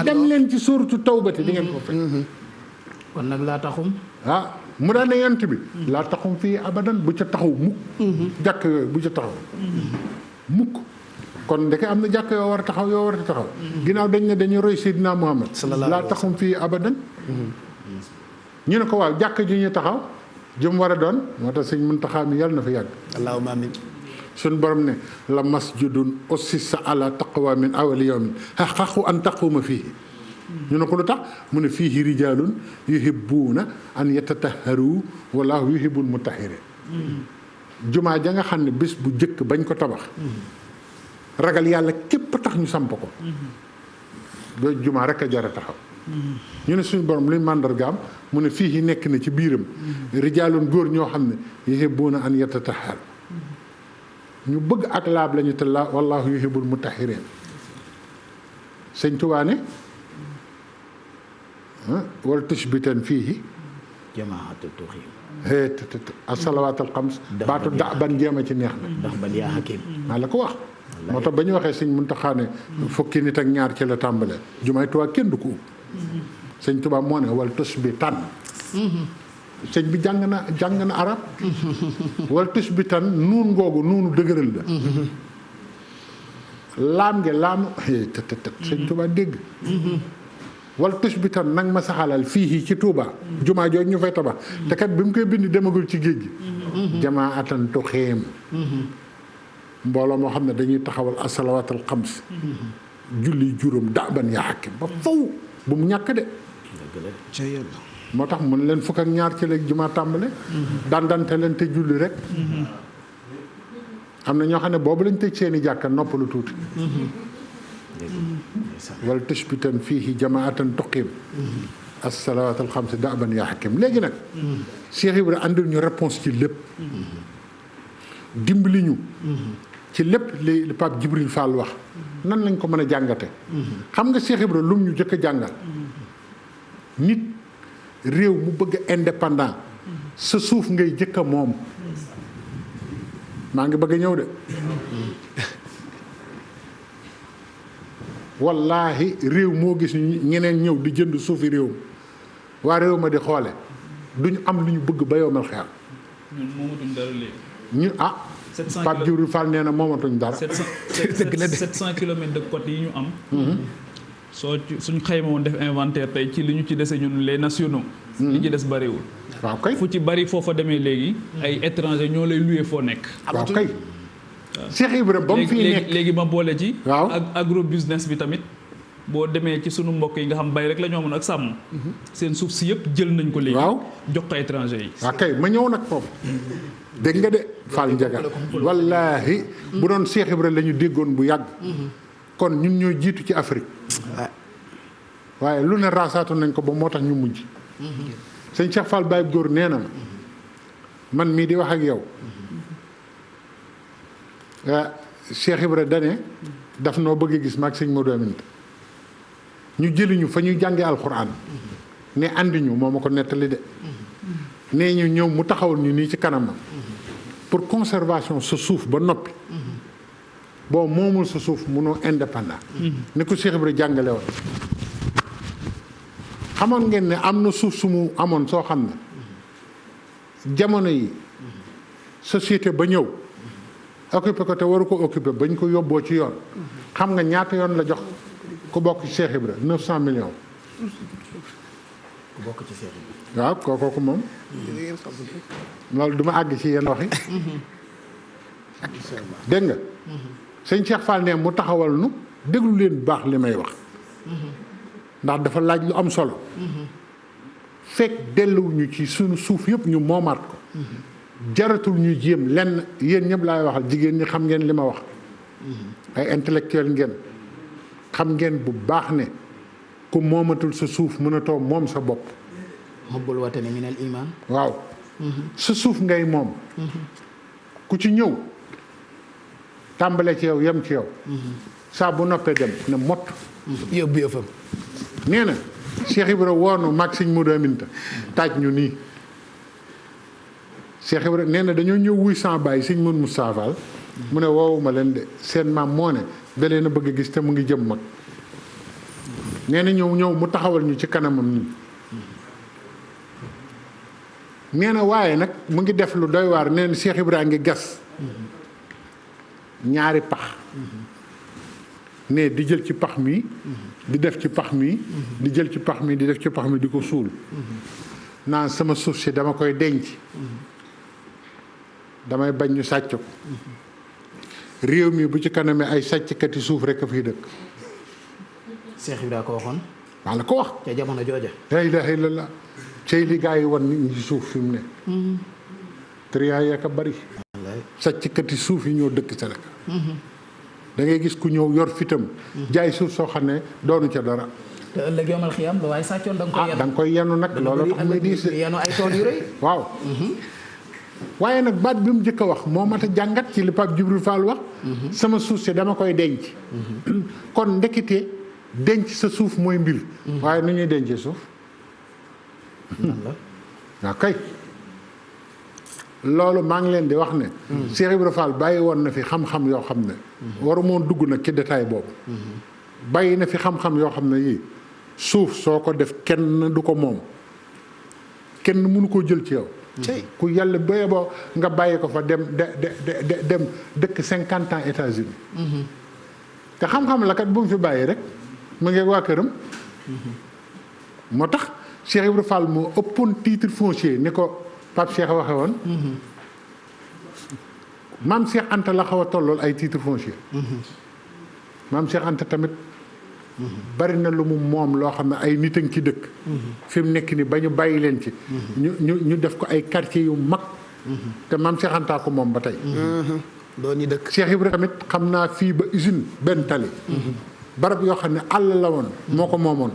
dem leen ci suuratu tawbati di ngeen ko fekk. kon nag laa taxum. mu daan ne yent bi. laa taxum fii abadan bu ca taxaw mukk. jàkk yooyu bu ca taxaw. mukk kon ndeke am na jàkk yoo war a taxaw yoo war a taxaw. ginnaaw dañ ne dañuy roy Seydina Muhammad. laa taxum fii abadan. ñu ne ko waaw jàkk ji ñu taxaw jëm war a doon moo tax sëñ Muntaxa mi yàlla na fa yàgg. allahumma amin. suñ borom ne la masjidun ussisa ala taqwa min awwali yawmin haqqu an taquma fiihi. ñu ne ko lu tax mu ne fiihi rijaalun yuhibbuuna an yatatahharu wallaahu yuhibbul mutahhirin. jumaa ja nga xam ne bés bu jëkk bañ ko tabax. ragal yàlla képp tax ñu samp ko. doo jumaa rek a jar a taxaw. ñu ne suñu borom luy màndargaam mu ne fii nekk na ci biiram. rijaalun góor ñoo xam ne yuhibbuuna an yatatahharu. ñu bëgg ak laab lañu te la wallaahu yuhibbul mutahhirin. sëñ Tuubaa ne wala tushbitan fiihi jamaatu tuxim. as-salawaatul xams. baatu ban jéem a ci neex na. ndax ban yaa hakim. maa la ko wax. moo tax ba ñu waxee sëñ Muntaxa ne fukki nit ak ñaar ci la tàmbalee. jumaay Tuubaa kenn du ko ub. sëñ Tuubaa moo ne wala tushbitan. sëñ bi jàng na arab. wala tushbitan nuun googu nuunu dëgëral la. laam nge laamu sëñ Tuubaa dégg. wala tushbitan nag ma saxalal fii ci Touba. jumaa jooju ñu fay tabax. te kat bi mu koy bind demagul ci géej gi. jamaatan tuqiim. mbooloo moo xam ne dañuy taxawal asalawaatul xams. julli juróom daaban yaa hakim ba faw bu mu ñàkk de. moo tax mun leen fukk ak ñaar ci léegi jumaa tàmbale. dandante leen te julli rek. am na ñoo xam ne boobu lañ tëj seeni jàkka noppalu tuuti. wala tushbitan fiihi jamaatan tuqiim as-salawaatul xamsi da'ban yaa hakim léegi nag. Cheikh Ibra andil ñu réponse ci lépp. dimbali ñu. ci lépp li Pape Djibril Fall wax. nan lañ ko mën a jàngate. xam nga Cheikh Ibra lum ñu jëkk a jàngal. nit réew mu bëgg indépendant. sa suuf ngay jëkk a moom. maa ngi bëgg a ñëw de. wallaahi réew moo gis ñeneen ñëw di jënd suufi réew mi waa réew ma di xoole duñu am lu ñu bëgg ba yowmal xeer. ñun moomatuñ dara léegi. ñu Pape Djibril Fall nee na moomatuñ dara. 700 kilomètres de côte yi ñu am. suñ xayma woon def inventaire tey ci li ñu ci dese ñun les nationaux. li ci des bariwul. waaw kay fu ci bari foofa demee léegi. ay étranger ñoo lay loué foo nekk. waaw kay. Cheikh Ibrahima ba mu fii nekk léegi ma boole ci. waaw ak agro business bi tamit. boo demee ci sunu mbokk yi nga xam bay rek la ñoo mën ak sàmm. seen suuf si yëpp jël nañ ko léegi. waaw jox ko étranger yi. waaw kay ma ñëw nag foofu. dégg nga de Fall Ndiaga. wallaahi bu doon Cheikh Ibrahima la ñu déggoon bu yàgg. kon ñun ñoo jiitu ci Afrique. waaye lu ne raasaatu nañ ko ba moo tax ñu mujj. sëñ Cheikh Fall Baye góor nee na ma man mii di wax ak yow. Cheikh Ibrahima dane daf noo bëgg gis maag sëñ Modou Aminta ñu jëliñu fa ñuy jànge alxuraan ne andi ñu moo ma ko nettali de nee ñu ñëw mu taxawal ñu nii ci kanamam pour conservation sa suuf ba noppi boo moomul sa suuf munoo indépendant ni ko Cheikh Ibrahima jàngale woon xamoon ngeen ne am na suuf su mu amoon soo xam ne jamono yi société ba ñëw occupé ko te waru ko occupé bañ ko yóbboo ci yoon xam nga ñaata yoon la jox ku bokk ci Cheikh Ibra 900 millions. ku bokk ci Cheikh Ibra. waaw kooku moom. loolu du ma àgg ci yenn waxi. dégg nga. sëñ Cheikh Fall ne mu taxawal nu déglu leen bu baax li may wax. ndax dafa laaj lu am solo. fekk delluwuñu ci sunu suuf yëpp ñu moomaat ko. jaratul ñu jéem lenn yéen ñëpp laay waxal jigéen ñi xam ngeen li ma wax. ay intellectuel ngeen. xam ngeen bu baax ne ku moomatul sa suuf mënatoo moom sa bopp. hubbul watani min al iman. waaw. sa suuf ngay moom. ku ci ñëw tàmbale ci yow yem ci yow. saa bu noppee dem ne mott. yóbbu yëfam. nee na Cheikh Ibra woonu mag sëñ Modou Aminta taaj ñu nii. Cheikh Ibra nee na dañoo ñëw wuy sans bàyyi sëñ Modou Moustapha Fall mu ne woowuma leen de seen maam moo ne da leen a bëgg a gis te mu ngi jëm mag nee na ñëw mu taxawal ñu ci kanamam nii nee na waaye nag mu ngi def lu doy waar nee na Cheikh Ibrahima ngi gas ñaari pax ne di jël ci pax mi di def ci pax mi di jël ci pax mi di def ci pax mi di ko suul naan sama suuf si dama koy denc damay bañ ñu sàcc ko réew mi bu ci kanamee ay sàcckati suuf rek a fiy dëkk. Cheikh Ibrahima ko waxoon. maa la ko wax. ca jamono jooja. la ilaha illallah cey li gaa yi wan nit ñi ci suuf fi mu ne. triyaa yaa ka bari. sàcckati suuf yi ñoo dëkk Sénégal. da ngay gis ku ñëw yor fitam jaay suuf soo xam ne doonu ca dara. te ëllëg yomal xiyam la waaye sàccoon da nga koy yenu. da nga koy yenu nag loolu tax muy diis yenu ay tool yu rëy. waaw. waaye nag baat bi mu njëkk a wax moo mat a jàngat ci li Pape Djibril Fall wax. sama suuf si dama koy denc. kon ndekete denc sa suuf mooy mbir. waaye nu ñuy dencee suuf. nan la. waaw kay. loolu maa ngi leen di wax ne. Cheikh Ibrahima Fall bàyyi woon na fi xam-xam yoo xam ne. waru moon dugg nag ci détail boobu. bàyyi na fi xam-xam yoo xam ne yii suuf soo ko def kenn du ko moom kenn mënu koo jël ci yow. ku yàlla béye boo nga bàyyi ko fa dem dem dëkk 50 ans États-Unis te xam-xam la kat bu mu fi bàyyi rek mu ngi waa këram. moo tax Cheikh Ibrahima Fall moo ëppoon titre foncier ni ko Pape Cheikh waxe woon. maam Cheikh Anta la xaw a tollool ay titre foncier. maam Cheikh Anta tamit bari na lu mu moom loo xam ne ay nit a ngi ci dëkk. fi mu nekk ni ba ñu bàyyi leen ci. ñu def ko ay quartier yu mag. te maam Cheikh Anta ko moom ba tey. doon ñu dëkk. Cheikh Ibrahima tamit xam naa fii ba usine benn tali. barab yoo xam ne àll la woon. moo ko moomoon.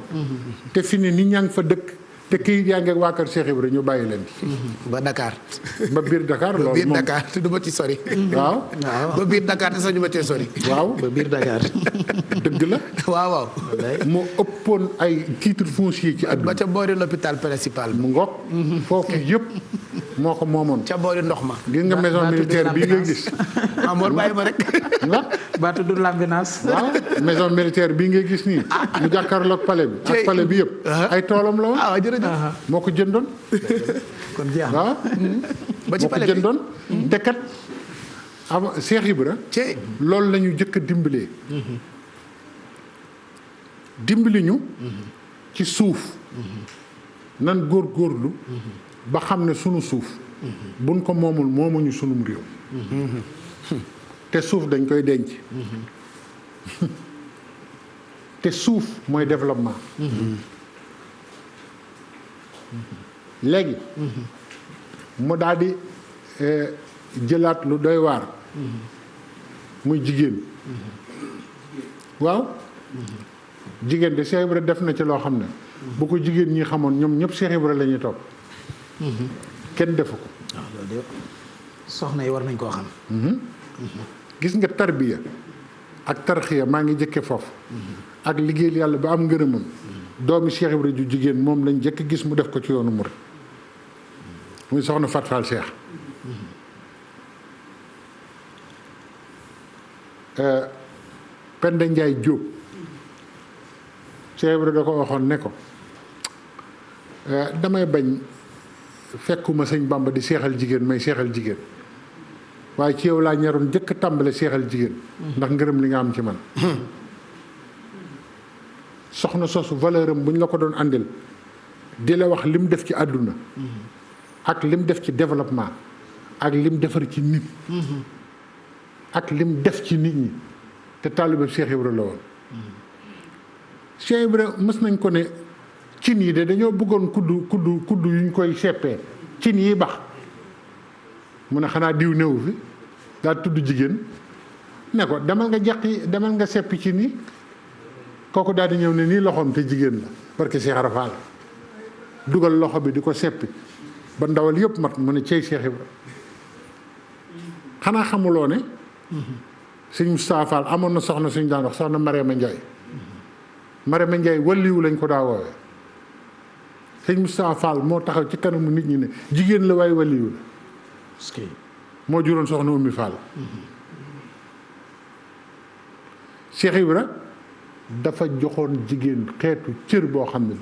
te fi ne nit ñaa ngi fa dëkk. te kii yaa ngi ak waa kër Cheikh Ibrahima ñu bàyyi leen ci. ba Dakar. ba biir Dakar loolu moom ba biir Dakar te du ma ci sori. waaw. ba biir Dakar te sax ñu ma cee sori. waaw ba biir Dakar. dëgg la. waaw waaw. moo ëppoon ay titre foncier ci àdduna. ba ca boori l'hôpital principal. mu ngoog. foofu yëpp moo ko moomoon. ca boori ndox ma. gis nga maison militaire bii nga gis. Amor bàyyi ma rek. nga ba tudd Lambinaas. waaw maison militaire bii ngay gis nii. mu jàkkaarloog palais bi. ak palais bi yëpp. ay toolam la woon. ah jërëjëf. moo ko jëndoon. kon jeex na. waaw. ba ci moo ko palais bi jëndoon. te kat avant Cheikh Ibra. loolu la ñu jëkk a dimbalee. dimbali ñu. ci suuf. nan góorgóorlu. ba xam ne sunu suuf. buñ ko moomul moomuñu sunum réew. te suuf dañ koy denc. te suuf mooy développement. léegi. mu daal di jëlaat lu doy waar. muy jigéen. waaw. jigéen de Cheikh Ibra def na ci loo xam ne. bu ko jigéen ñi xamoon ñoom ñëpp Cheikh Ibra la ñuy topp. kenn defu ko. waaw loolu de soxna yi war nañ koo xam. gis nga tarbiya ak tarxiya maa ngi jëkke foofu. ak liggéeyal yàlla ba am ngërëmam. doomi Cheikh Ibra ju jigéen moom lañ jëkk gis mu def ko ci yoonu murid muy soxna Fat Fall Cheikh. Penda Njaay Jóob Cheikh Ibra da ko waxoon ne ko damay bañ fekkuma sëñ Bamba di seexal jigéen may seexal jigéen waaye ci yow laa ñaroon jëkk tàmbale seexal jigéen ndax ngërëm li nga am ci man. soxna sosu valeur am bu ñu la ko doon àndil di la wax lim def ci àdduna ak lim def ci développement ak lim defar ci nit ak lim def ci nit ñi te taalibe Cheikh Ibra la woon. Cheikh Ibra mës nañ ko ne cin yi de dañoo bëggoon kudd yu ñu koy seppee cin yi bax mu ne xanaa diw néew fi daal tudd jigéen ne ko demal nga jaqi demal nga seppi cin yi kooku daal di ñëw ne nii loxoom te jigéen la parce que Cheikh Ibra Fall dugal loxo bi di ko seppi ba ndawal yëpp mat mu ne cey Cheikh Ibra xanaa xamuloo ne sëñ Moustapha Fall amoon na soxna suñu daan wax soxna Mariama Ndiaye Mariama Ndiaye walliwu lañ ko daa woowee sëñ Moustapha Fall moo taxaw ci kanamu nit ñi ne jigéen la waaye walliwu la moo juróon soxna Oumy Fall Cheikh Ibra dafa joxoon jigéen xeetu cër boo xam ne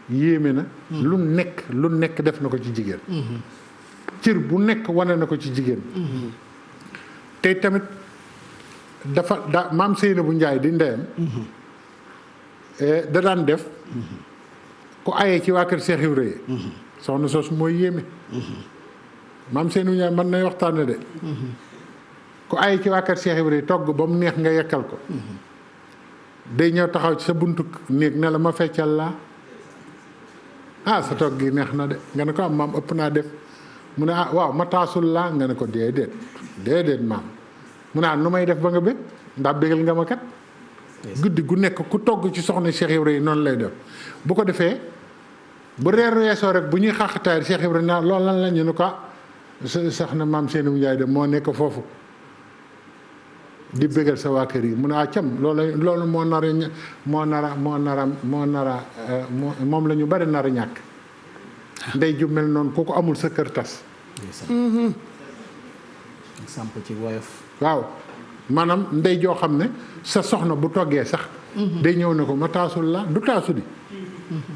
bi yéeme na lu nekk def na ko ci jigéen cër bu nekk wane na ko ci jigéen te tamit dafa maam Seynabou Ndiaye di ndeyam da daan def ku ayee ci waa kër Cheikh Ibrahima soxna soosu mooy yéeme maam Seynabou Ndiaye mën nay waxtaane de ku ayee ci waa kër Cheikh Ibrahima togg ba mu neex nga yekkal ko day ñëw taxaw ci sa buntu néeg ne la ma feccal laa sa togg gi neex na de nga ne ko am maam ëpp naa def mu ne waaw ma taasul laa nga ne ko déedéet maam mu ne nu may def ba nga bëgg ndax bégal nga ma kat guddi gu nekk ku togg ci soxna Cheikh Ibrahima noonu lay def bu ko defee bu reer weesoo rek bu ñuy xàqtaay Cheikh Ibrahima loolu lan la ñu ne ko soxna maam Seynabou Ndiaye de moo nekk foofu di bégal sa waa kër yi mu ne cam loolu moom la ñu bari nar a ñàkk ndey ju mel noonu ku ko amul sa kër tas samp ci woyof waaw maanaam ndey joo xam ne sa soxna bu toggee sax day ñëw ne ko ma taasul la du taasu di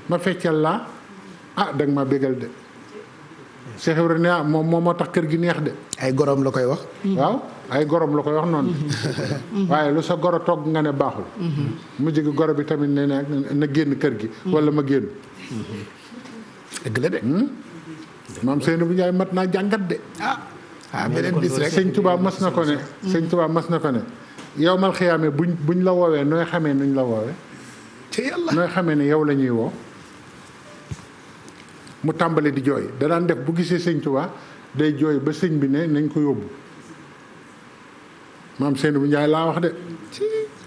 ma feccal laa danga ma bégal de Cheikh Ibrahima moom moo tax kër gi neex de ay gorom la koy wax waaw ay gorom la koy wax noonu waaye lu sa goro togg nga ne baaxul mu jigi goro bi tamit ne na génn kër gi wala ma génn dëgg la de maam Seynabou Ndiaye mat naa jàngat de beneen bis rek sëñ Tuubaa mas na ko ne yow mal xiyaame buñ la woowee nooy xamee nuñ la woowee ci yàlla nooy xamee ne yow la ñuy woo mu tàmbali di jooy da daan def bu gisee sëñ Tuubaa day jooy ba sëñ bi ne nañ ko yóbbu maam Seynabou Ndiaye laa wax de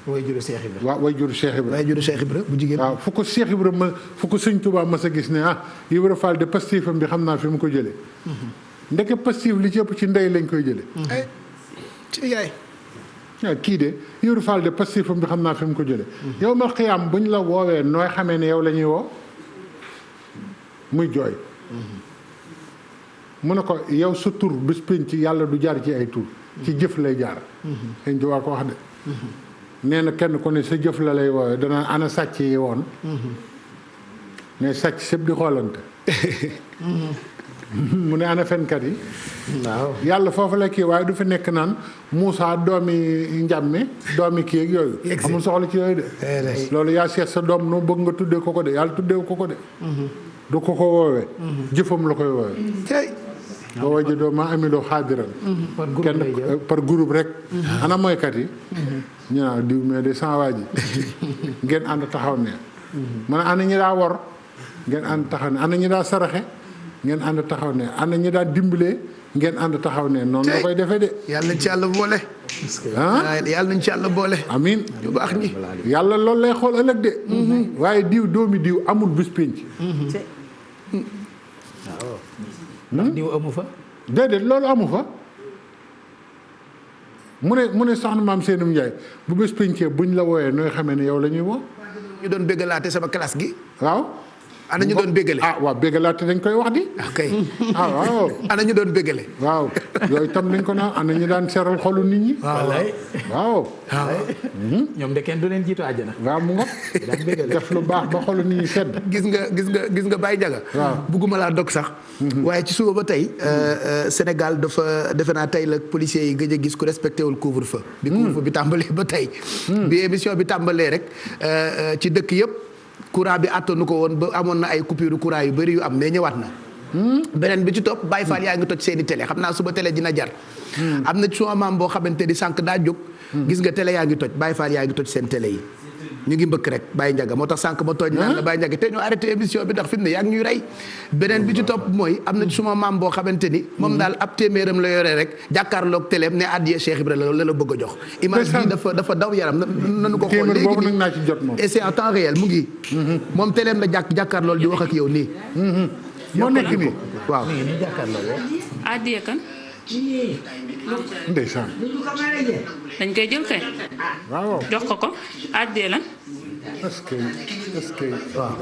way juru Cheikh Ibra waaw way juru Cheikh Ibra way juru Cheikh Ibra bu jigéen waaw fu ko Cheikh Ibra fu ko sëñ Tuubaa mas a gis ne Ibra Fall de pastifam bi xam naa fi mu ko jëlee ndeke pastif li ci ëpp ci ndey lañ koy jëlee ci yaay waaw kii de Ibra Fall de pastifam bi xam naa fi mu ko jëlee yow ma xiyaam buñ la woowee nooy xamee ne yow la ñuy woo muy jooy mu ne ko yow sa tur bés pénc yàlla du jaar ci ay tur ci jëf lay jaar sëñ Tuubaa ko wax de nee na kenn ku ne sa jëf la lay woowee dana ana sàcc yi woon mais sàcc sëpp di xoolante mu ne ana fenkat yi waaw yàlla foofu la kii waaye du fi nekk naan Moussa doomi njàmme doomi kii ak yooyu amul soxla ci yooyu de loolu yaa seet sa doom noo bëgg nga tuddee ko de yàlla tuddee ko de du ko woowee jëfam la koy woowee boo wajee doo maa amiloo xaadiran kenn par groupe rek ana mooykat yi ñu naan diw mais de sans waa ji ngeen ànd taxaw ne man ana ñi daa wor ngeen ànd taxaw ne ana ñi daa saraxe ngeen ànd taxaw ne ana ñi daa dimbalee ngeen ànd taxaw ne noonu la koy defee de yàlla nañ ci yàlla boole yàlla nañ ci yàlla boole amiin ñu baax ñi yàlla loolu lay xool ëllëg de waaye diw doomi diw amul bis pénc ndax diw amu fa déedéet loolu amu fa mu ne soxna maam Seynabou Ndiaye bu bés péncee buñ la wooyee nooy xamee ne yow la ñuy woo ñu doon béggalaate sama classe gi waaw ana ñu doon béggale waaw béggalaate dañ koy wax di ok waaw ana ñu doon béggale waaw yooyu tam dañ ko naan ana ñu daan seral xolu nit ñi waaw ñoom de kenn du leen jiitu àjjana waaw mu nga def lu baax ba xolu nit ñi sedd gis nga Baye Ndiaga bugguma laa dog sax waaye ci suba ba tey Sénégal dafa defe naa tey la policiers yi gëj a gis ku respecté wul couvre-feu bi couvre-feu bi tàmbalee ba tey bi émission bi tàmbalee rek ci dëkk yëpp courant bi àttanu ko woon ba amoon na ay coupure courant yu bëri yu am mais ñëwaat na beneen bi ci topp Baye Fall yaa ngi toj seeni télé xam naa suba télé dina jar am na ci suma maam boo xamante ni sànq daa jóg gis nga télé yaa ngi toj Baye Fall yaa ngi toj seen télé yi ñu ngi mbëkk rek Baye Ndiaga moo tax sànq ma tooñ naan la Baye Ndiaga te ñu arrêté émission bi ndax fi mu ne yaa ngi ñuy rey beneen bi ci topp mooy am na ci suma maam boo xamante ni moom daal ab téeméeram la yoree rek jàkkaarloog téléem ne addiye Cheikh Ibrahima la bëgg a jox image bi dafa daw yaram nanu ko xool léegi boobu nag naa ci jot moom et c'est en temps réel mu ngi moom téléem la jàkkaarlool di wax ak yow nii moo nekk nii waaw addiye kan ndeysaan dañ koy jël kay waaw jox ko addiye lan est-ce que waaw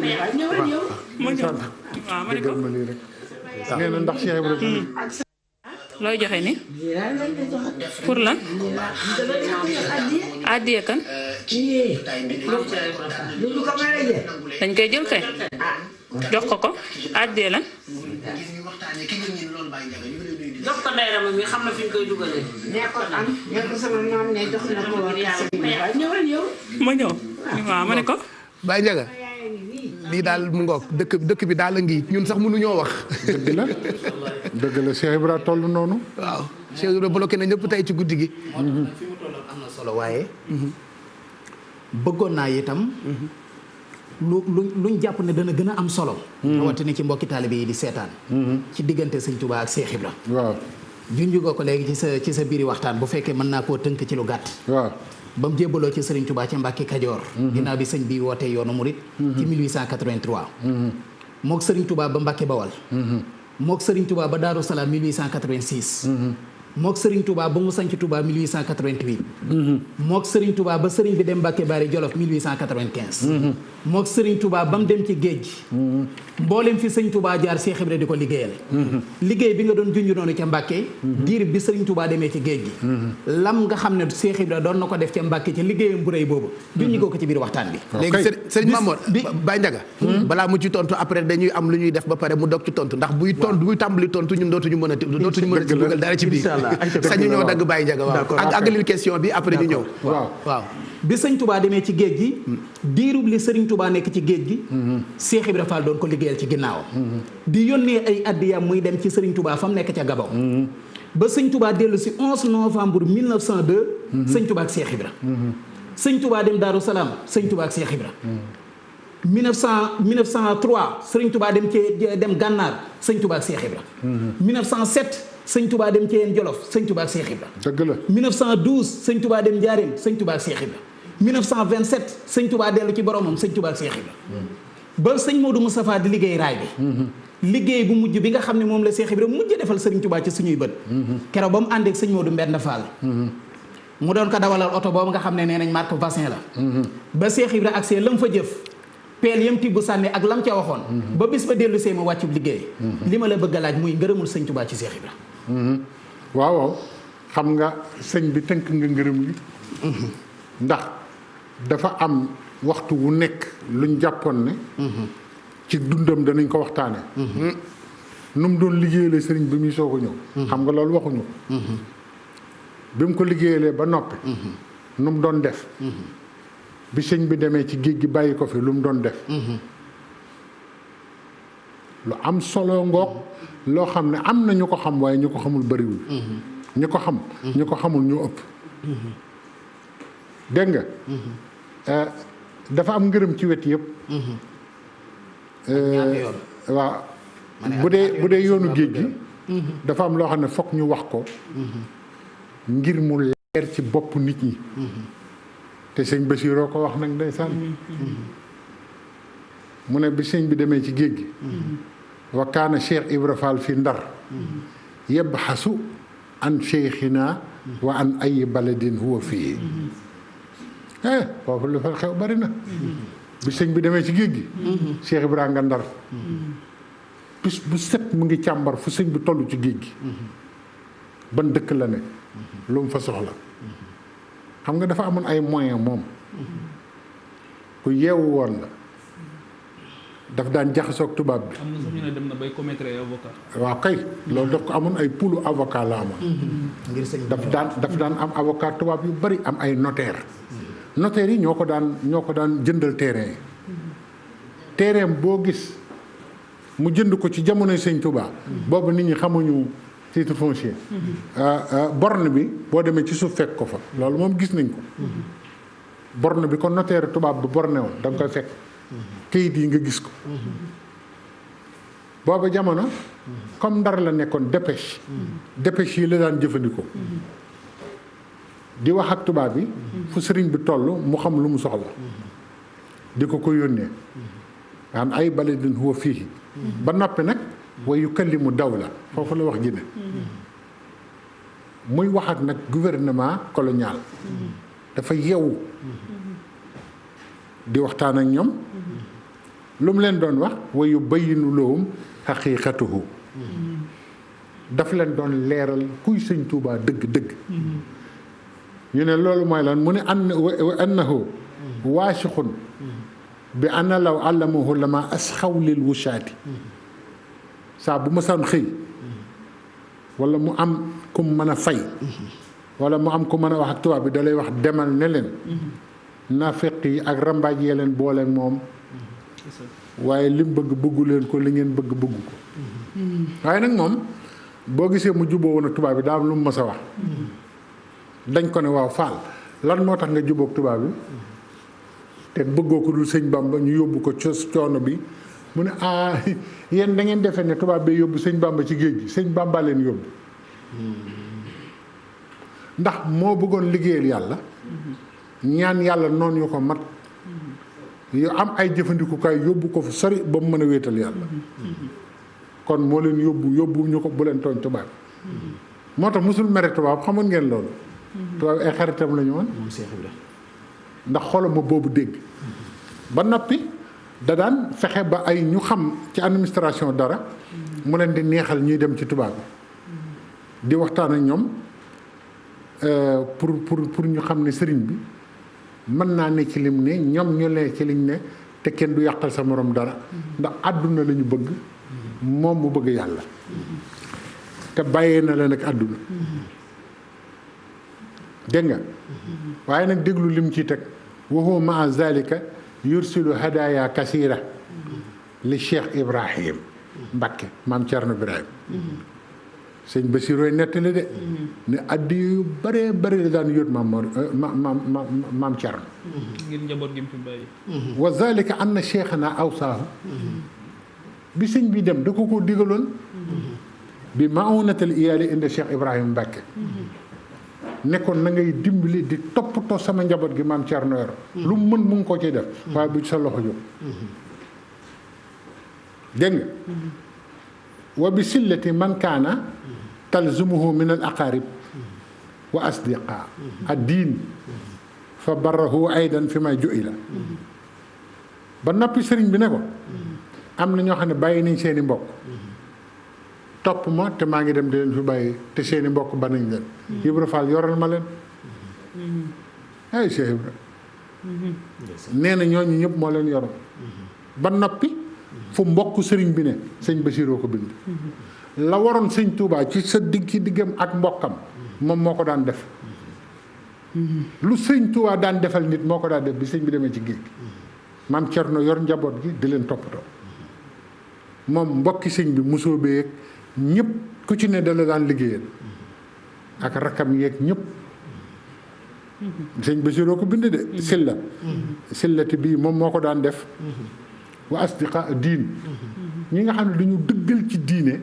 ma ñëw waaw ma ne ko nee na ndax Cheikh Ibrahima looy joxe ni pour lan addiya kan dañ koy jël kay jox ko addiya lan jox ko dayra mi xam na fi ñu koy dugalee. nee ko am nee ko sama maam ne jox na ko war ñëwal yow. ma ñëw waaw ma ne ko Baye Ndiaga lii daal mu ngoog dëkk bi daal a ngi ñun sax mënuñoo wax. dëgg la Cheikh Ibra toll noonu. waaw Cheikh Ibra bloqué na ñëpp tey ci guddi gi. fi mu tolloon am na solo waaye. bëggoon naa itam. luñ jàpp ne dana gën a am solo. rawatina ci mbokki taalibe yi di seetaan. ci diggante sëñ Touba ak Cheikh Ibra. waaw junj nga ko léegi ci sa biiri waxtaan bu fekkee mën naa koo tënk ci lu gàtt. waaw ba mu jébbaloo ci Serigne Touba ca Mbàkke Kajoor. ginnaaw bi sëñ bi wootee yoonu murit. ci 1883. mook Serigne Touba ba Mbàkke Bawal. mook Serigne Touba ba Daaru Salaam 1886. mook Serigne Touba ba mu sanc Touba 1888. mook Serigne Touba ba Serigne bi dem Mbàkke Bari Jolof 1895. mook Serigne Touba ba mu dem ci géej gi. mboolem fi sëñ Touba jaar Cheikh Ibra di ko liggéeyal. liggéey bi nga doon junj noonu ca Mbàkke. diir bi Serigne Touba demee ci géej gi. lam nga xam ne Cheikh Ibra doon na ko def ca Mbàkke ci liggéeyam bu rëy boobu. junj ko ci biir waxtaan bi. léegi Serigne Mamour Baye Ndiaga. balaa mu ci tontu après dañuy am lu ñuy def ba pare mu dog ci tontu ndax buy tàmbali tontu ñun dootuñu mën a ci dugal dara ci biir. sañu ñoo dagg Baye Ndiaga waaw ak àggalil question bi après ñu ñëw. waaw bi sëñ Touba demee ci géej gi. diirub li Serigne Touba nekk ci géej gi. Cheikh Ibra Fall doon ko liggéeyal ci ginnaaw. di yónnee ay addiyam muy dem ci Serigne Touba fa mu nekk ca Gabon. ba sëñ Touba dellu si 11 novembre 1902. sëñ Touba ak Cheikh Ibra. sëñ Touba dem Daaru Salaam sëñ Touba ak Cheikh Ibra. 1903 Serigne Touba dem Gànnaar sëñ Touba ak Cheikh Ibra. 1907. sëñ Touba dem Thièyène Jolof sëñ Touba ak Cheikh Ibra. dëgg la 1912 sëñ Touba dem Njaaréem sëñ Touba ak Cheikh Ibra. 1927 sëñ Touba dellu ci boromam sëñ Touba ak Cheikh Ibra. ba sëñ Modou Moustapha di liggéey raay bi. liggéey bu mujj bi nga xam ne moom la Cheikh Ibra mujj defal Serigne Touba ci suñuy bët. keroog ba mu àndeek sëñ Modou Mbenda Fall. mu doon ko dawalal oto boobu nga xam ne nee nañ marque Vassin la. ba Cheikh Ibra ak see lam fa jëf. peel yam tibb sànni ak lam ca waxoon. ba bis ba dellu see ma wàccub liggéey. li ma la bëgg a laaj muy ngërëmul sëñ Touba ci Cheikh Ibra. waaw xam nga sëñ bi tënk nga ngërëm li ndax dafa am waxtu wu nekk luñ jàppoon ne ci dundam danañ ko waxtaane nu mu doon liggéeyale sëriñ bi muy soog a ñëw xam nga loolu waxuñu bi mu ko liggéeyalee ba noppi nu mu doon def bi sëñ bi demee ci géej gi bàyyi ko fi lu mu doon def lu am solo ngoog loo xam ne am na ñu ko xam waaye ñu ko xamul bariwul ñu ko xam ñu ko xamul ñu ëpp dégg nga dafa am ngërëm ci wet yëpp waaw bu dee yoonu géej gi dafa am loo xam ne fokk ñu wax ko ngir mu leer ci bopp nit ñi te sëñ Bassiroo ko wax nag ndeysaan mu ne bi sëñ bi demee ci géej gi wa kaana Cheikh Ibra Fall fi Ndar yabxasu an cheikhina wa an ay baladin huwa fii foofu lu fa xew bari na bi sëñ bi demee ci géej gi Cheikh Ibra nga Ndar bis bu set mu ngi càmbar fu sëñ bi toll ci géej gi ban dëkk la ne lu mu fa soxla xam nga dafa amoon ay moyen moom ku yeewu woon la daf daan jaxasoog tubaab bi. am na sax ñu ne dem na bay commettre ay avocat. waaw kay loolu daf ko amoon ay poolu avocat la amoon. ngir sëñ daf daan am avocat tubaab yu bari am ay notaire. notaire yi ñoo ko daan jëndal terrain yi. terrain boo gis mu jënd ko ci jamonoy sëñ Touba. boobu nit ñi xamuñu titre foncier. borne bi boo demee ci suuf fekk ko fa loolu moom gis nañ ko. borne bi kon notaire tubaab bu borne woon da nga koy fekk. kayit yi nga gis ko booba jamono comme Ndar la nekkoon dépêche yi la daan jëfandikoo di wax ak tubaab bi fu sëriñ bi toll mu xam lu mu soxla di ko yónnee waan ay baladin huwa fii ba noppi nag wa yukallimu dawla foofu la wax ji ne muy wax ak nag gouvernement colonial dafa yeewu di waxtaan ak ñoom lu mu leen doon wax wa yubayyinu lahum haqiqatuhu daf leen doon leeral kuy sëñ Tuubaa dëgg-dëgg. ñu ne loolu mooy lan mu ne annahu waasixun bi anna law allamahu lama asxaw lil wushaati saa bu ma saan xëy wala mu am ku mu mën a fay wala mu am ku mën a wax ak tubaab bi da lay wax demal ne leen naafeq yi ak rambaaj yee leen boole moom waaye lim bëgg bëggu leen ko li ngeen bëgg bëggu ko waaye nag moom boo gisee mu juboo woon ak tubaab bi daa am lu mu mës a wax dañ ko ne waaw Faal lan moo tax nga jubóog tubaab bi te bëggoo ko dul sëñ Bamba ñu yóbbu ko coono bi mu ne yéen da ngeen defee ne tubaab bi yóbbu sëñ Bamba ci géej gi sëñ Bamba leen yóbbu ndax moo bëggoon liggéeyal yàlla ñaan yàlla noonu yu ko mat yu am ay jëfandikukaay yóbbu ko fu sori ba mu mën a wéetal yàlla kon moo leen yóbbu ñu ko bu leen tooñ tubaab moo tax musul mere tubaab xamoon ngeen loolu tubaab ay xaritam la ñu woon ndax xoolal ma boobu dégg ba noppi da daan fexe ba ay ñu xam ci administration dara mu leen di neexal ñuy dem ci tubaab bi di waxtaan ak ñoom pour ñu xam ne sëriñ bi mën naa ne ci lim ne ñoom ñu ne ci liñ ne te kenn du yàqal sa morom dara ndax àdduna la ñu bëgg moom mu bëgg yàlla te bàyyee na leen ak àdduna dégg nga waaye nag déglu lim ciy teg wa huwa maa zalika yursilu hadaya kasira li Cheikh Ibrahim Mbakke maam Thierno Ibrahim sëñ Bassirou nettali de ne addi yu bëree bëri la daan yóot maam Thierno ngir njaboot gi mu fi bàyyi. wa zalika anna cheikhana awsaahu bi sëñ bi dem da ko digaloon bi ma'unatal iyaali inda Cheikh Ibrahim Mbakke nekkoon na ngay dimbali di toppatoo sama njaboot gi maam Thierno yor lu mu mën mu ngi ko ciy def waaye bu sa loxo jóg dégg nga wa bi sillati man kaana talzumuhu min al aqarib wa asdiqa ad diin fa barrahu aydan fi may ju'ila ba noppi sëriñ bi ne ko am na ñoo xam ne bàyyi nañ seeni mbokk topp ma te maa ngi dem di leen fi bàyyi te seeni mbokk ba nañ leen Ibra Fall yoral ma leen ay Cheikh Ibra nee na ñooñu ñëpp moo leen yoroon ba noppi fu mbokk sëriñ bi ne sëñ Bassirou ko bind la waroon sëñ Touba ci diggam ak mbokkam moom moo ko daan def lu sëñ Touba daan defal nit moo ko daan def bi sëñ bi demee ci géej gi maam Thierno yor njaboot gi di leen toppatoo moom mbokki sëñ bi mosoo beeg ñëpp ku ci ne dala daan liggéeyal ak rakkam yeeg ñëpp sëñ Bassirou ko bind de sillati bii moom moo ko daan def wa asdiqa diin ñi nga xam ne dañu dëggal ci diine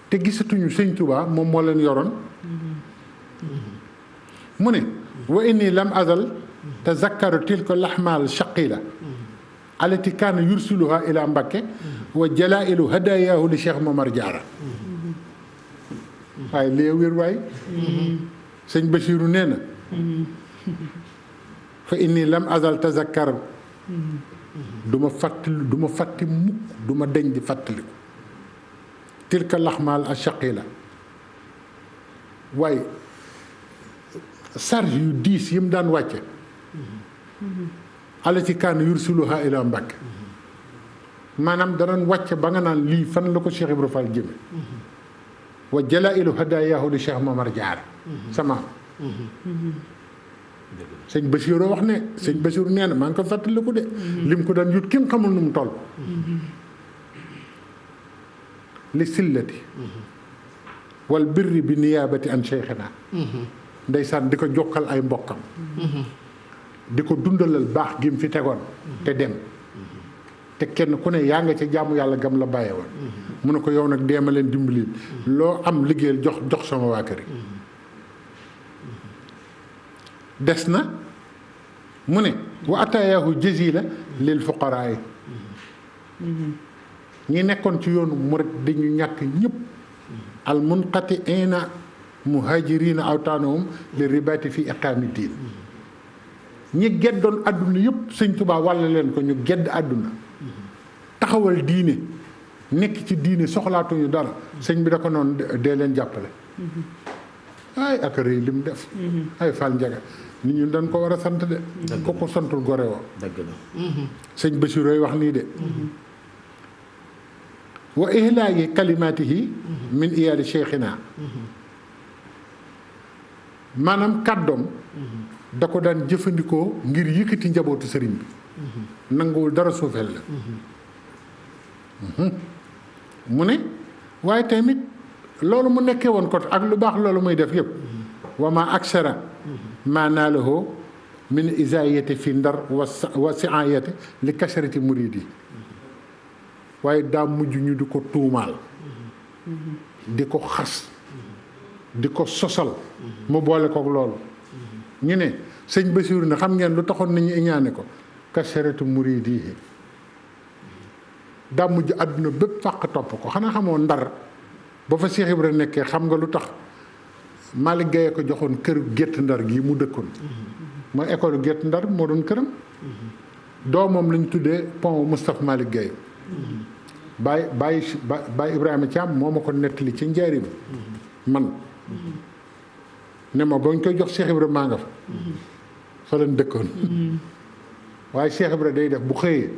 te gisatuñu sëñ Touba moom moo leen yoroon mu ne wa inni lam azal tazakkaru tilka lahmal shaqila alati kaana yursiluha ila Mbakke wa jalailu hadayahu li Cheikh Momar Diarra waaye lee wér waay sëñ Bassirou nee na fa inni lam azal tazakkaru du ma fàtti mukk du ma deñ di fàttaliku tilka laxmaal a shaqila waaye charge yu diis yi mu daan wàcce ala ci kaan yursiluha ila Mbakke maanaam danañ wàcce ba nga naan lii fan la ko Cheikh Ibra Fall jëme wa jalailu hadayahu li Cheikh Momar Diarra sama sëñ Bassirou wax ne sëñ Bassirou nee na maa ngi ko fàttaliku de lim ko daan yut kenn xamul nu mu toll li sillati wal birri bi niyaabati an cheikhina ndeysaan di ko jokkal ay mbokkam di ko dundalal baax gi mu fi tegoon te dem te kenn ku ne yaa nga ca jaamu yàlla gam la bàyyee woon mu ne ko yow nag deema leen dimbali loo am liggéeyal jox sama waa kër des na mu ne wa ataayahu jazila lil fuqaraa yi ñi nekkoon ci yoonu murit dañu ñàkk ñëpp al munqati ina muhajirina awtaanahum li ribaati fi iqaami diin ñi geddoon àdduna yëpp sëñ Tuubaa wàll leen ko ñu gedd àdduna taxawal diine nekk ci diine soxlaatuñu dara sëñ bi da ko noonu dee leen jàppale ay ak rëy li mu def ay Fall Ndiaga nit ñu dañ ko war a sant de ko ko santul gore woo dëgg la sëñ Bassirou wax nii de wa ihlaagi kalimaatihi min iyaali cheikhina maanaam kàddoom da ko daan jëfandikoo ngir yëkkati njabootu sëriñ bi nanguwul dara suufeel la mu ne waaye tamit loolu mu nekkee woon ko ak lu baax loolu muy def yëpp wa ma aksara ma naalahu min isaayati fi ndar wa siayati li kasarati muridi waaye daa mujj ñu di ko tuumaal di ko xas di ko sosal mu boole kook loolu ñu ne sëñ Bassirou ne xam ngeen lu taxoon nañu iñaane ko kasarati muridi daa mujj àdduna bépp fàq topp ko xanaa xamoo ndar ba fa Cheikh Ibra nekkee xam nga lu tax Malick Gaye ko joxoon kër Gétt Ndar gii mu dëkkoon mooy école Gétt Ndar moo doon këram doomam lañ tuddee pont Moustapha Malick Gaye Baye Ibrahima Thiam moo ma ko nettali ci njaarim man ne ma bañ koy jox Cheikh Ibra maa nga fa lañ dëkkoon waaye Cheikh Ibra day def bu xëyee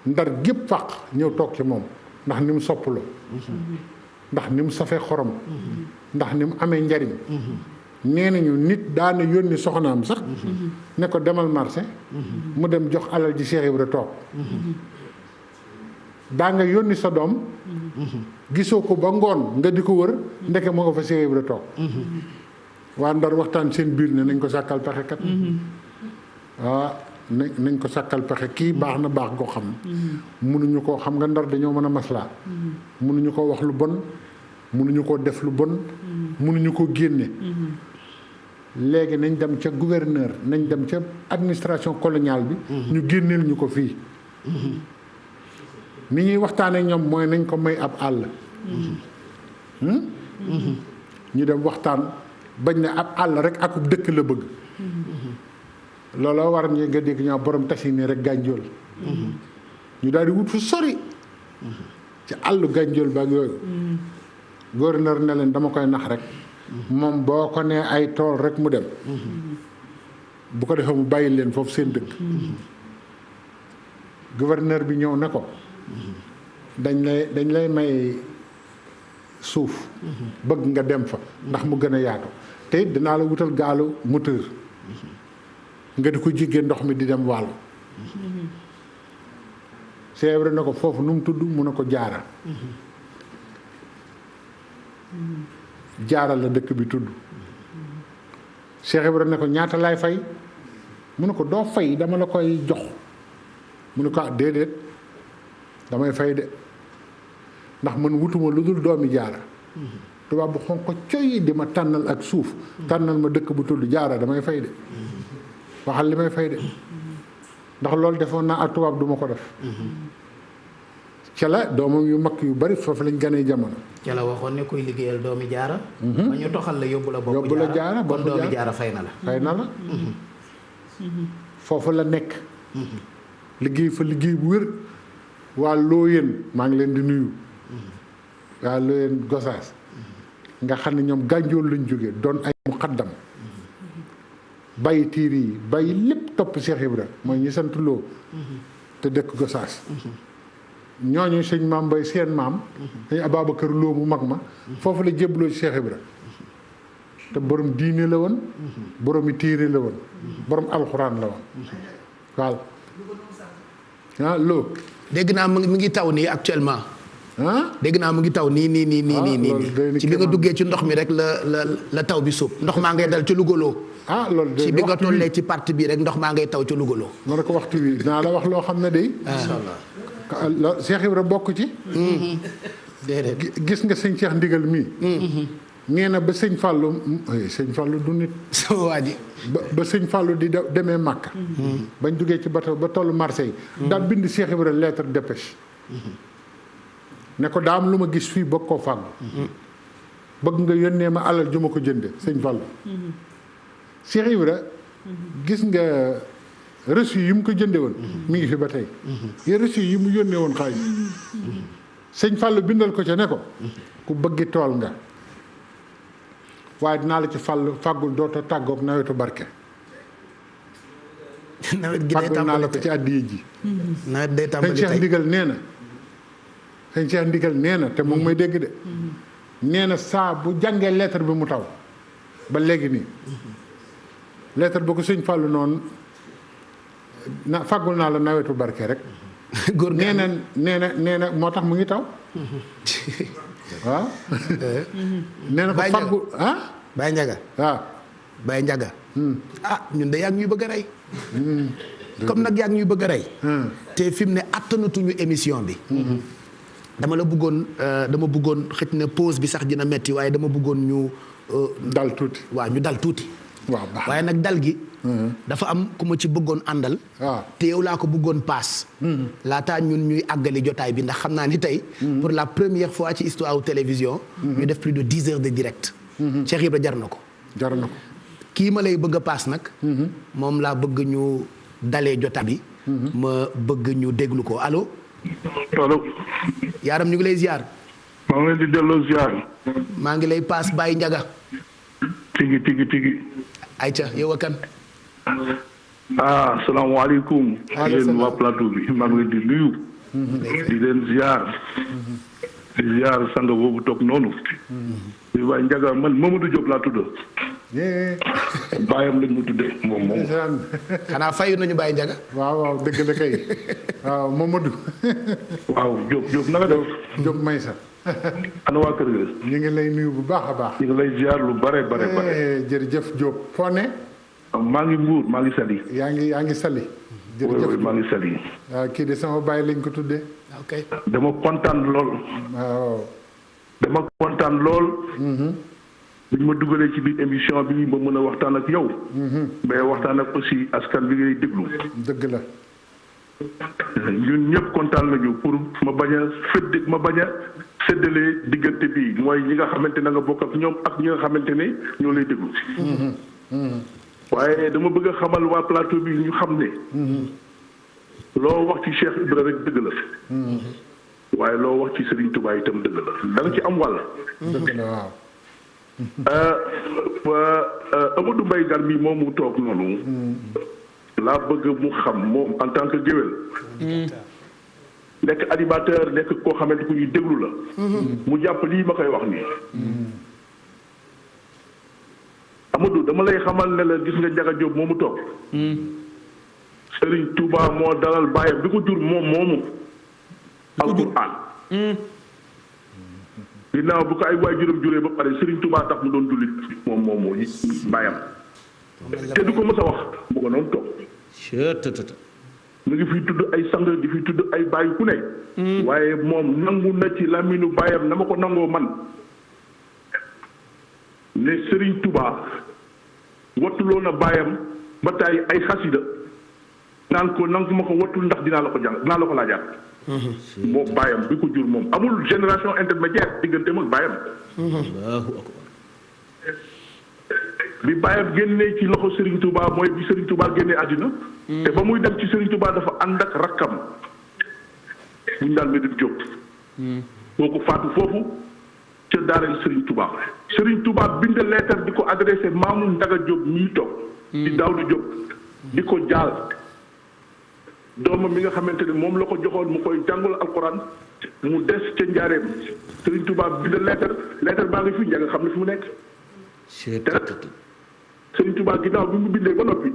ndar gépp fàq ñëw toog ci moom ndax ni mu soppaloo ndax ni mu safee xorom ndax ni mu amee njariñ nee nañu nit daana yónni soxnaam sax ne ko demal marché mu dem jox alal ji Cheikh Ibra toog daa nga yónni sa doom gisoo ko ba ngoon nga di ko wër ndeke moo nga fa Cheikh Ibra toog waa ndar waxtaan seen biir ne nañ ko sàkkal pexe kat nañ ko sàkkal pexe kii baax na baax goo xam mënuñu koo xam nga ndar dañoo mën a maslaa mënuñu koo wax lu bon mënuñu koo def lu bon mënuñu koo génne léegi nañ dem ca gouverneur nañ dem ca administration coloniale bi ñu génneel ñu ko fii ni ñuy waxtaanee ñoom mooy nañ ko may ab àll ñu dem waxtaan bañ ne ab àll rek akub dëkk la bëgg looloo war ñu nga dégg ñoo borom tasi nii rek gànjool ñu daal di wut fu sori ci àllu gànjool ba ak yooyu gouverneur ne leen dama koy nax rek moom boo ko nee ay tool rek mu dem bu ko defee mu bàyyi leen foofu seen dëkk gouverneur bi ñëw ne ko dañ lay may suuf bëgg nga dem fa ndax mu gën a yaatu te it dinaa la wutal gaalu moteur nga di ko jigéen ndox mi di dem wàllu Cheikh Ibra ne ko foofu nu mu tudd mu ne ko jaara jaara la dëkk bi tudd Cheikh Ibra ne ko ñaata laay fay mu ne ko doo fay dama la koy jox mu ne ko déedéet damay fay de ndax man wutuma lu dul doomi jaara tubaab bu xonq coy di ma tànnal ak suuf tànnal ma dëkk bu tudd jaara damay fay de waxal li may fay de ndax loolu defoon naa ak tubaab duma ko def ca la doomam yu mag yu bari foofu lañ gënee jamono ca la waxoon ne kuy liggéeyal doomi jaara ba ñu toxal la yóbbu la bopp jaara kon doomi jaara fay na la foofu la nekk liggéey fa liggéey bu wér waa Looyeen maa ngi leen di nuyu waa Looyeen Gosaas nga xam ne ñoom gànjool lañ jógee doon ay muqaddam bàyyi tiir yi bàyyi lépp topp Cheikh Ibra mooy ñi sant Loo te dëkk Gosaas ñooñu sëñ maam Mbay seen maam sëñ Ababacar Loo mu mag ma foofu la jébbaloo ci Cheikh Ibra te borom diine la woon boromi téere la woon borom alxuraan la woon waaw Loo dégg naa mu ngi taw nii actuellement. dégg naa mu ngi taw nii ci bi nga duggee ci ndox mi rek la taw bi suub ndox maa ngay dal ci Lougaloo. loolu de ci bi nga tollee ci partie bi rek ndox maa ngay taw ci Lougaloo. ma ne ko waxtu wi dinaa la wax loo xam ne de. incha allah Cheikh Ibra bokk ci. déedéet gis nga sëñ Cheikh Ndigal mii. nee na ba sëñ Fallou du nit. sama waa ji. ba sëñ Fallou di demee Màkka. bañ duggee ci bateau ba tollu Marseille. daal bind Cheikh Ibra lettre dépêche. ne ko daa am lu ma gis fii bëgg koo fàggu. bëgg nga yónnee ma alal ju ma ko jënde sëñ Fallou. Cheikh Ibra gis nga reçu yi mu ko jënde woon. mi ngi fi ba tey. reçu yi mu yónnee woon xaalis. sëñ Fallou bindal ko ca ne ko ku bëggi tool nga waaye dinaa la ci fàggul dootoo tàggoog nawetu barke. nawet gi day fàggul naa la ko ci àddiya ji. nawet day tàmbali sëñ tey Cheikh Ndigal nee na sëñ Cheikh Ndigal nee na te moom may dégg de. nee na saa bu jàngee lettre bi mu taw ba léegi nii. lettre ba ko sëñ Fallou noonu fàggul naa la nawetu barke rek. góor nee na moo tax mu ngi taw. waaw. nee na ko fàggu Baye Ndiaga waaw. Baye Ndiaga. ñun de yaa ngi ñuy bëgg a rey. comme nag yaa ngi ñuy bëgg a rey. te fi mu ne attanatuñu émission bi. dama bëggoon xëj na pause bi sax dina metti waaye dama bëggoon ñu. dal tuuti. waaw ñu dal tuuti. waaw baax waaye nag dal gi. dafa am ku ma ci bëggoon àndal. te yow laa ko bëggoon paas. laataa ñun ñuy àggali jotaay bi ndax xam naa ni tey. pour la première fois ci histoire télévision. ñu def plus de 10 heures de direct. Cheikh Ibra jar na ko. jar na ko. kii ma lay bëgg a paas nag. moom laa bëgg ñu dalee jotaay bi. ma bëgg ñu déglu ko allo. allo. yaaram ñu ngi lay ziar. maa ngi leen di delloo ziar. maa ngi lay paas Baye Ndiaga. tigi. ayca yow a kan. salaamaaleykum. yéen waa plateau bi maa ngi leen di nuyu. di leen ziar. di ziar sang boobu toog noonu. di Baye Ndiaga man Mamadou Diop laa tudd. baayam lañ mu tuddee moom. xanaa fayu nañu Baye Ndiaga. waaw dëgg la kay waaw Mamadou. waaw Diop naka def. Diop Maysa. ana waa kër ga. ñu ngi lay nuyu bu baax a baax. ñu ngi lay ziar lu bare. jërëjëf Diop foo ne. maa ngi Mbuur maa ngi Sali. yaa ngi Sali. jërëjëf maa ngi Sali. waaw kii de sama baay lañ ko tuddee. ok dama kontaan lool. waaw. dama kontaan lool. buñ ma dugalee ci biir émission bi ba mën a waxtaan ak yow. mais waxtaan ak aussi askan bi ngay déglu. dëgg la. ñun ñëpp kontaan nañu pour ma bañ a séddale diggante bi mooy ñi nga xamante ne nga bokk ak ñoom ak ñi nga xamante ne ñoo lay déglu. waaye dama bëgg a xamal waa plateau bi ñu xam ne. loo wax ci Cheikh Ibra rek dëgg la. waaye loo wax ci Serigne Touba itam dëgg la da nga ci am wàll. dëgg la waaw. Amadou Mbaye Gar mi moom mu toog noonu. laa bëgg mu xam moom en tant que géwél. nekk animateur nekk koo xamante ku ñuy déglu la. mu jàpp lii ma koy wax nii. Amadou dama lay xamal ne la gis nga Ndiaga Diop moomu toog. Serigne Touba moo dalal bàyyam bi ko jur moom moomu. alquran. ginnaaw bu ko ay waajuram juree ba pare Serigne Touba tax mu doon jullit moom moomu bàyyam. te du ko mës a wax bu ko noonu toog. mu ngi fiy tudd ay sang di fiy tudd ay bàyyi ku ne. waaye moom nangu na ci laminu bàyyam na ma ko nangoo man. ne Serigne Touba wattuloo na bàyyam ba tàyyi ay xasida naan ko nangu ma ko wattul ndax dinaa la ko jàng dinaa la ko laajaat. moom bàyyam bi ko jur moom amul génération intermédiaire digganteem ak bàyyam. bi bàyyam génnee ci loxo Serigne Touba mooy bi Serigne Touba génnee àddina. te ba muy dem ci Serigne Touba dafa ànd ak rakkam bu ñu daan Médine Diop. kooku faatu foofu ca daara Serigne Touba. Serigne Touba bind lettre di ko adressé Maamu Ndiaga Diop ñuy toog. di Daouda Diop di ko jaal. doomam mi nga xamante ne moom la ko joxoon mu koy jàngal alxuraan mu des ca njaareem Serigne Touba bind lettre baa ngi fi Ndiaga xam ne fi mu nekk. te nag Serigne Touba ginnaaw bi mu bindee ba noppi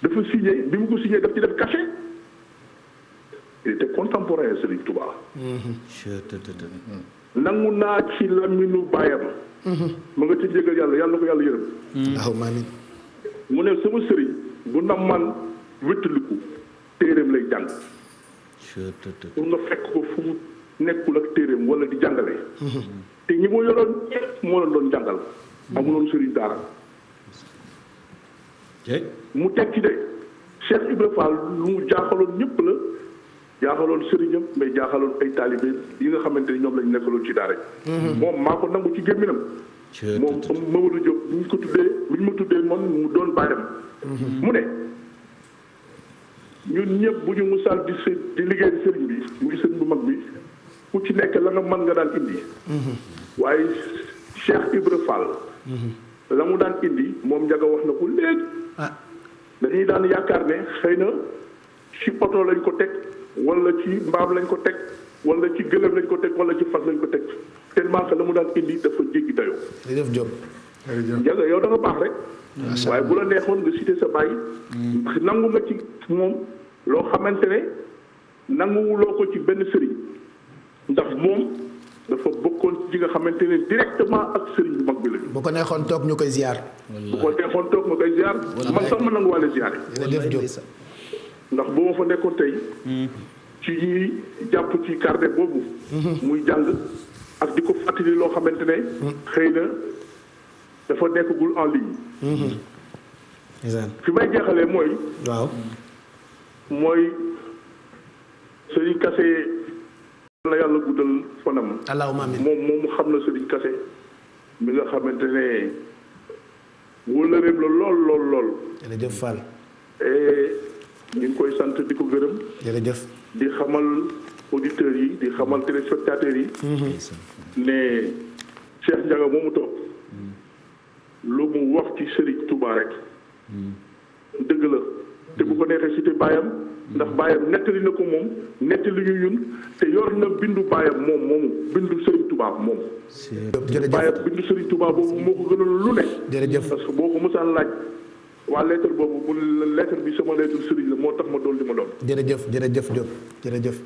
dafa signé bi mu ko signé daf ci def cachet. il était contemporain Serigne Touba. nangu naa ci laminu baayam. ma nga ci jégal yàlla na ko yàlla yërëm. waaw maa ngi. mu ne sama sëriñ bu nam man wéttaliku téeréem lay jàng. pour nga fekk ko fu mu nekkul ak téeréem wala di jàngale. te ñi ma yoroon moo la doon jàngal. amuloon sëriñ daara. mu tekki de Cheikh Ibra Fall lu mu jaaxaloon ñëpp la jaaxaloon sëriñam mais jaaxaloon ay taalibe yi nga xamante ni ñoom lañ nekkaloon ci daara ji. moom maa ko nangu ci gémminam. moom Mamadou Diop bu ñu ko tuddee bu ñu ma tuddee man mu doon bàyyam. mu ne ñun ñëpp bu ñu musal di liggéey sëriñ bi muy sëriñ bu mag bi ku ci nekk la nga mën nga daan indi. waaye Cheikh Ibra Fall. la mu daan indi moom Ndiaga wax na ko léegi. dañuy daan yaakaar ne xëy na ci oto lañ ko teg wala ci mbaam lañ ko teg wala ci gëlëm lañ ko teg wala ci fas lañ ko teg tellement que la mu daan indi dafa jéggi dayoo. jërëjëf Diop. Ndiaga yow da nga baax rek. waaye bu la neexoon nga cité sa baay. ndax nangu nga ci moom loo xamante ne nanguwuloo ko ci benn sëriñ ndax moom dafa bokkoon ci nga xamante ne directement ak sëriñ bu mag bi la. bu ko neexoon toog ñu koy ziar. bu ko neexoon toog ma koy ziar. man sax ma nanguwaale ziare. jërëjëf Diop. ndax boo ma fa nekkoon tey. ci ñuy jàpp ci carnet boobu. muy jàng ak di ko fàttali loo xamante ne. xëy na dafa nekkagul en ligne. fi may jeexalee mooy. waaw. mooy Serigne Kassé la yàlla guddal fanam. allahumma amiin moom xam na Serigne Kassé mi nga xamante ne wóllëreem la lool. jërëjëf Fall. ñu ngi koy sant di ko gërëm. jërëjëf. di xamal auditeurs yi di xamal téléspectateurs yi. ne Cheikh Ndiaga moomu toog lu mu wax ci Serigne Touba rek. dëgg la te bu ko neexee cité baayam ndax baayam nettali na ko moom nettali ñu ñun te yor na bindu baayam moomu bindu Serigne Touba moom. jërëjëf baayam bindu Serigne Touba boobu moo ko gënal lu ne. jërëjëf parce que boo ko mosaan laaj waa lettre boobu mu lettre bi sama lettre Serigne la moo tax ma doon li ma doon. jërëjëf Diop jërëjëf.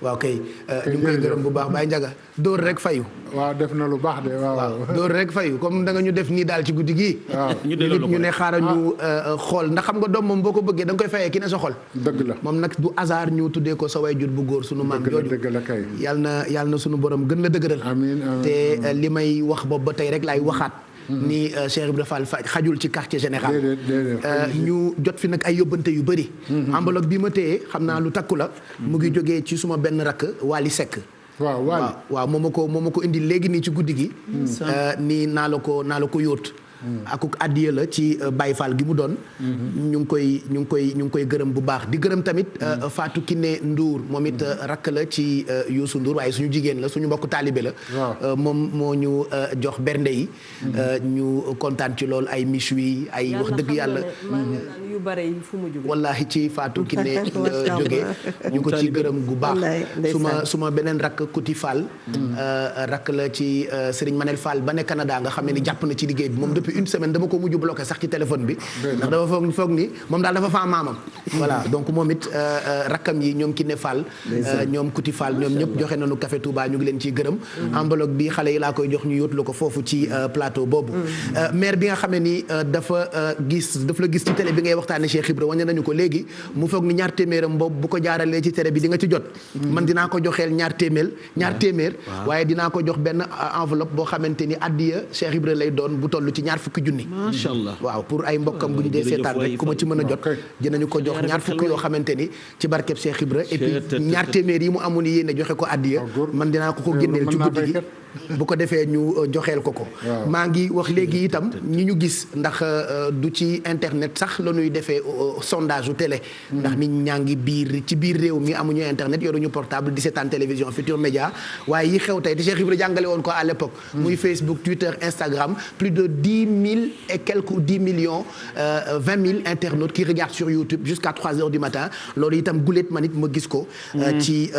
waaw kay ñu ngi koy gërëm bu baax Baye Ndiaga dóor rek fayu. waaw def na lu baax de waaw. dóor rek fayu comme da nga ñu def nii daal ci guddi gii. waaw ñu ne xaaral ñu xool ndax xam nga doom moom boo ko bëggee da nga koy fayee ki ne sa xol. dëgg la moom nag du hasard ñu tuddee ko sa way jur bu góor sunu maam jooju. dëgg la kay. yàlla na sunu borom gën la dëgëral. amiin te li may wax boobu ba tey rek laay waxaat. ni Cheikh Ibrahima Fall xajul ci quartier général. ñu jot fi nag ay yóbbante yu bëri. enveloppe bi ma téye xam naa lu takku la. mu ngi jógee ci suma benn rakk Wally Seck. waaw moo ma ko indi léegi nii ci guddi gi. nii naa la ko yóot. akuk addiya la ci Baye Fall gi mu doon. ñu ngi koy gërëm bu baax di gërëm tamit Fatou Kiné Ndour moom it rakk la ci Youssou Ndour waaye suñu jigéen la suñu mbokk taalibe la. moom moo ñu jox bernde yi. ñu kontaan ci loolu ay michoui ay wax dëgg yàlla. yu bare yi fu mu jóge wallaahi ci Fatou Kiné la jógee ñu ko ci gërëm gu baax. suma beneen rakk Kuti Fall. rakk la ci Serigne Manel Fall ba ne Canada nga xam ne ni jàpp na ci liggéey bi moom depuis une semaine dama ko mujj bloqué sax ci téléphone bi. ndax dafa foog ni moom daal dafa faa maamam. voilà donc moom it rakkam yi ñoom Kiné Fall. ñoom Kuti Fall ñoom ñëpp joxe nañu café Touba ñu ngi leen ciy gërëm. enveloppe bi xale yi laa koy jox ñu yóotlu ko foofu ci plateau boobu. maire bi nga xam ne ni dafa la gis ci télé bi ngay waxtaanee Cheikh Ibra waññe nañu ko léegi mu foog ni ñaar téeméeram boobu bu ko jaaralee ci télé bi di nga ci jot. man dinaa ko joxeel ñaar téeméer. waaye dinaa ko jox benn enveloppe boo xamante ni addiya Cheikh Ibra lay doon bu toll ci ñaar fukki junni. macha allah waaw pour ay mbokkam bu ñu dee seetaan rek ku ma ci mën a jot. dinañu ko jox ñaar fukki yoo xamante ni ci barkeb Cheikh Ibra et puis ñaar téeméer yi mu amoon yéene joxe ko addiya man dinaa ko génneel ci guddi gi bu ko defee ñu joxeel ko. maa ngi wax léegi itam ñi ñu gis ndax du ci internet sax la ñuy defee sondage u télé. ndax nit ñaa ngi ci biir réew mi amuñu internet yoruñu portable di seetaan télévision Futur Média waaye yi xew tey te Cheikh Ibra jàngale woon ko à l'époque muy Facebook Twitter Instagram plus de 10 000 et quelques 10 millions 20 000 internautes qui regardent sur YouTube jusqu'à 3 heures du matin loolu itam guléet man it ma gis ko. ci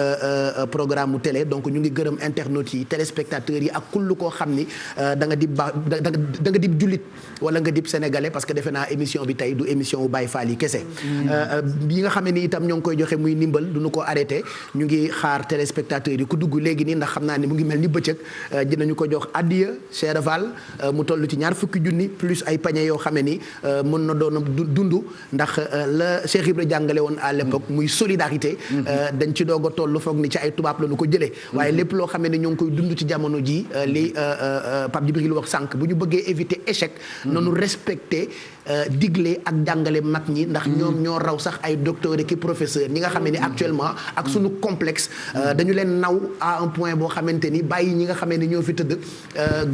programme mu télé donc ñu ngi gërëm internautes yi téléspectateurs yi ak kullu koo xam ni da nga dib jullit wala nga dib sénégalais parce que defe naa émission bi tey du émission wu Baye Fall yi kese. yi nga xam ne ni itam ñoo ngi koy joxe muy ndimbal duñu ko arrêté ñu ngi xaar téléspectateurs yi ku dugg léegi nii ndax xam naa ni mu ngi mel ni bëccëg dinañu ko jox addiya Cheikh Fall mu toll ci ñaar fukki junni plus ay pañe yoo xam ne ni mën na doon dund ndax la Cheikh Ibra jàngale woon à l'époque muy solidarité. dañ ci doog a toll foog ni ci ay tubaab la ñu ko jëlee waaye lépp loo xam ne ni ñoo ngi koy dund ci jamono jamono ji li Pape Djibril wax sànq bu ñu bëggee éviter échec noonu respecter digle ak jàngale mag ñi ndax ñoom ñoo raw sax ay docteurs et ki professeurs ñi nga xam ne actuellement ak suñu complexe dañu leen naw à un point boo xamante ni bàyyi ñi nga xamee ne ñoo fi tëdd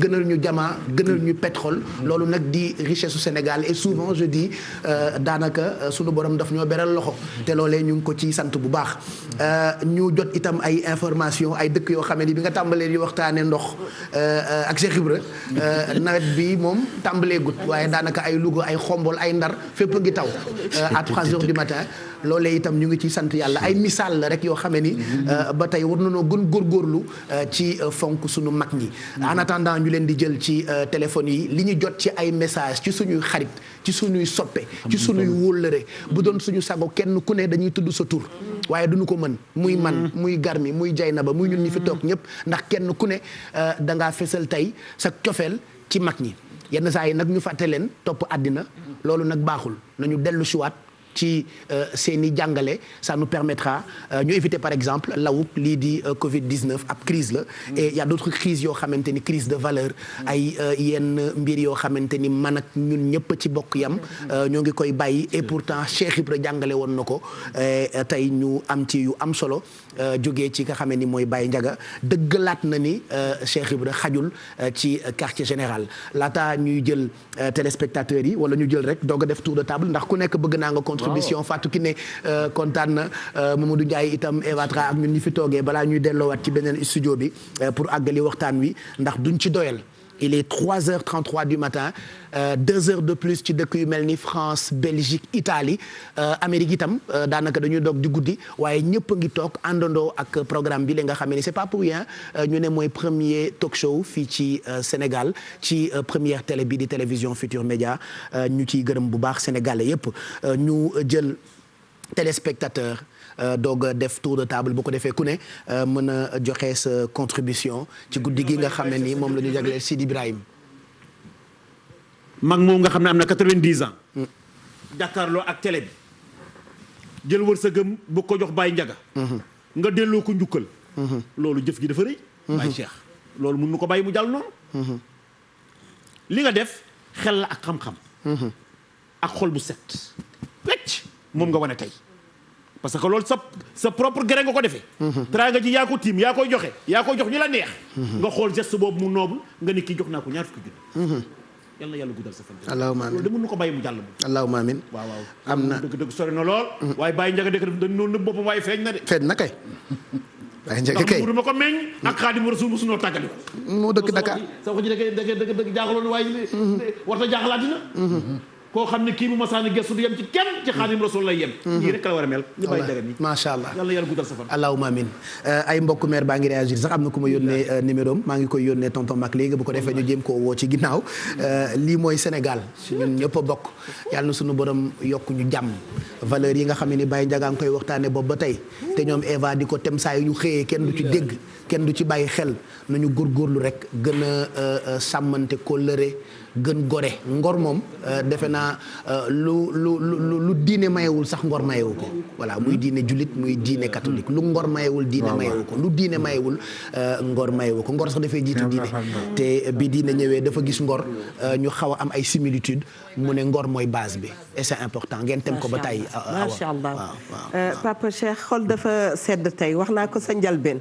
gënal ñu jamaa gënal ñu pétrole loolu nag di richesse su Sénégal et souvent je dis daanaka sunu borom daf ñoo beral loxo te loolee ñu ngi ko ci sant bu baax ñu jot itam ay information ay dëkk yoo xam ne bi nga tàmbalee di waxtaane ndox ak Cheikh Ibra nawet bi moom tàmbalee gut waaye daanaka ay Louga ay Xombol ay Ndar fépp a ngi taw à 3 heures du matin loolee itam ñu ngi ci sant yàlla ay misaal la rek yoo xamee ni ba tey war nañoo gën góorgóorlu ci fonk suñu mag ñi en attendant ñu leen di jël ci téléphone yi li ñu jot ci ay message ci suñuy xarit ci suñuy soppe ci suñuy wóllëre bu doon suñu sago kenn ku ne dañuy tudd sa tur waaye duñu ko mën muy man muy Garmi muy Jaynaba muy ñun ñi fi toog ñëpp ndax kenn ku ne dangaa fesal tey sa cofeel ci mag ñi yenn saa yi nag ñu fàtte leen topp àddina loolu nag baaxul nañu dellu siwaat ci seeni jàngale ça nous permettra ñu éviter par exemple lawub lii di Covid-19 ab crise la et y a d'autres crises yoo xamante ni crise de valeur ay yenn mbir yoo xamante ni man ak ñun ñëpp ci bokk yam ñoo ngi koy bàyyi et pourtant Cheikh Ibra jàngale woon na ko tey ñu am ci yu am solo jógee ci nga xamee ni mooy Baye Ndiaga dëggalaat na ni Cheikh Ibra xajul ci quartier général laata ñuy jël téléspectateurs yi wala ñu jël rek doog a def tour de table ndax ku nekk bëgg naa nga contribution Fatou Kiné kontaan na Mamadou Ndiaye itam Eva Tra ak ñun ñi fi toogee balaa ñuy delloowaat ci beneen studio bi pour àggali waxtaan wi ndax duñ ci doyal il est 3h33 du matin 2 heures de plus ci dëkk yu mel ni France Belgique Italie Amérique itam daanaka dañuy doog di guddi waaye ñëpp a ngi toog àndandoo ak programme bi la nga xam ne c'est pas pour rien ñu ne mooy premier talk show fii ci Sénégal ci première télé bi di télévision Futur Média ñu ciy gërëm bu baax sénégalais yëpp ñu jël téléspectateur doog a def tour de table bu ko defee ku ne mën a joxe sa contribution ci guddi gi nga xam ne ni moom la ñu jagleel Sidi Ibrahim mag moom nga xam ne am na 90 ans. jàkkaarloo ak télé bi jël wërsëgam bu ko jox Baye Ndiaga. nga delloo ko njukkal. loolu jëf gi dafa rëy. Baye Cheikh loolu mun nu ko bàyyi mu jàll noonu. li nga def xel la ak xam-xam. ak xol bu set. wecc moom nga wane tey. parce que loolu sa propre gré nga ko defee. teraanga ji yaa ko tiim yaa koy joxe yaa koy jox ñu la neex. nga xool geste boobu mu noble nga ni kii jox naa ko ñaar fukki junni. yàlla yàlla guddal sa fan. allahumma amiin loolu de mën na ko bàyyi mu jàll moom. allahumma amiin. waaw am na dëgg sori na lool. waaye Baye Ndiaga dëkk dañu noonu nëbb boppam waaye feeñ na de. feeñ na kay. Baye Ndiaga kay ndax ma ko meññ. ak Xaadimu Rasuul mosu noo tàggali ko. moo dëkk Dakar sa wax ji dëgg jaaxaloon waaye warta jaaxalaat dina. koo xam ne kii bu masaani gëstu du yem ci kenn ci Xaadimu Rasuul lay yem. ñii rek la war a mel. ñu Baye Ndiaga nii macha allah yàlla yàlla guddal sa fan. allahumma amin ay mbokk maire baa ngi réagir sax am na ku ma yónnee numéro am maa ngi koy yónnee tonton Mac léegi bu ko defee ñu jéem koo woo ci ginnaaw lii mooy Sénégal ñun ñëpp a bokk yàlla na suñu borom yokk ñu jàmm valeur yi nga xam ne ni Baye Ndiaga ngi koy waxtaane boobu ba tey te ñoom Eva di ko tem saa yu ñu xëyee kenn du ci dégg kenn du ci bàyyi xel nañu góorgóorlu rek gën a sàmmante kóllëre gën gore ngor moom defe naa lu diine mayewul sax ngor mayewu ko voilà muy diine jullit muy diine catholique lu ngor mayewul diine mayewu ko lu diine mayewul ngor mayewu ko ngor sax dafay jiitu diine te bi diine ñëwee dafa gis ngor ñu xaw a am ay similitude mu ne ngor mooy base bi et c'est important ngeen tem ko ba tey macha allah Papa Cheikh xol dafa sedd tey wax naa ko sa njalbeen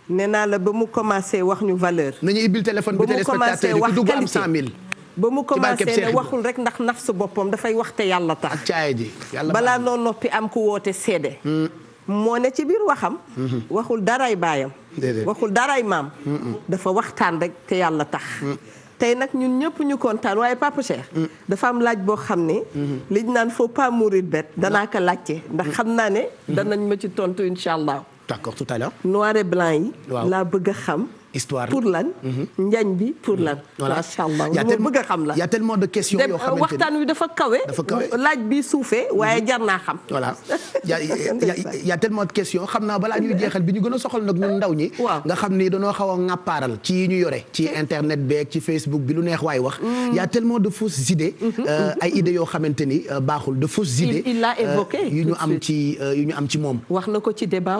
nee naa la ba mu commencé wax ñu valeur nañu ibbil téléphone bi téléspectateur yi ku dugg am 100 000 ba mu commencé ne waxul rek ndax naf su boppam dafay waxte yàlla tax ak caaya ji balaa noo noppi am ku woote seede moo ne ci biir waxam waxul daray baayam waxul daray maam dafa waxtaan rek te yàlla tax tey nag ñun ñëpp ñu kontaan waaye Papa Cheikh dafa am laaj boo xam ne liñ naan faut pas mourir bête danaa ko laajte ndax xam naa ne danañ ma ci tontu incha allah d'accord tout à l'heure noir et blanc yi laa bëgg a xam histoire pour lan njañ bi pour lan macha allah lu ma bëgg a xam la y a tellement de questions yoo xamante ni waxtaan wi dafa kawe laaj bi suufee waaye jar naa xam voilà y a tellement de questions xam naa balaa ñuy jeexal bi ñu gën a soxal nag ñun ndaw ñi nga xam ni dañoo xaw a ŋàppaaral ci yi ñu yore ci internet beeg ci Facebook bi lu neex waay wax y a tellement de fausses idées ay idées yoo xamante ni baaxul de fausses idées il l'a évoqué yu ñu am ci moom wax na ko ci débat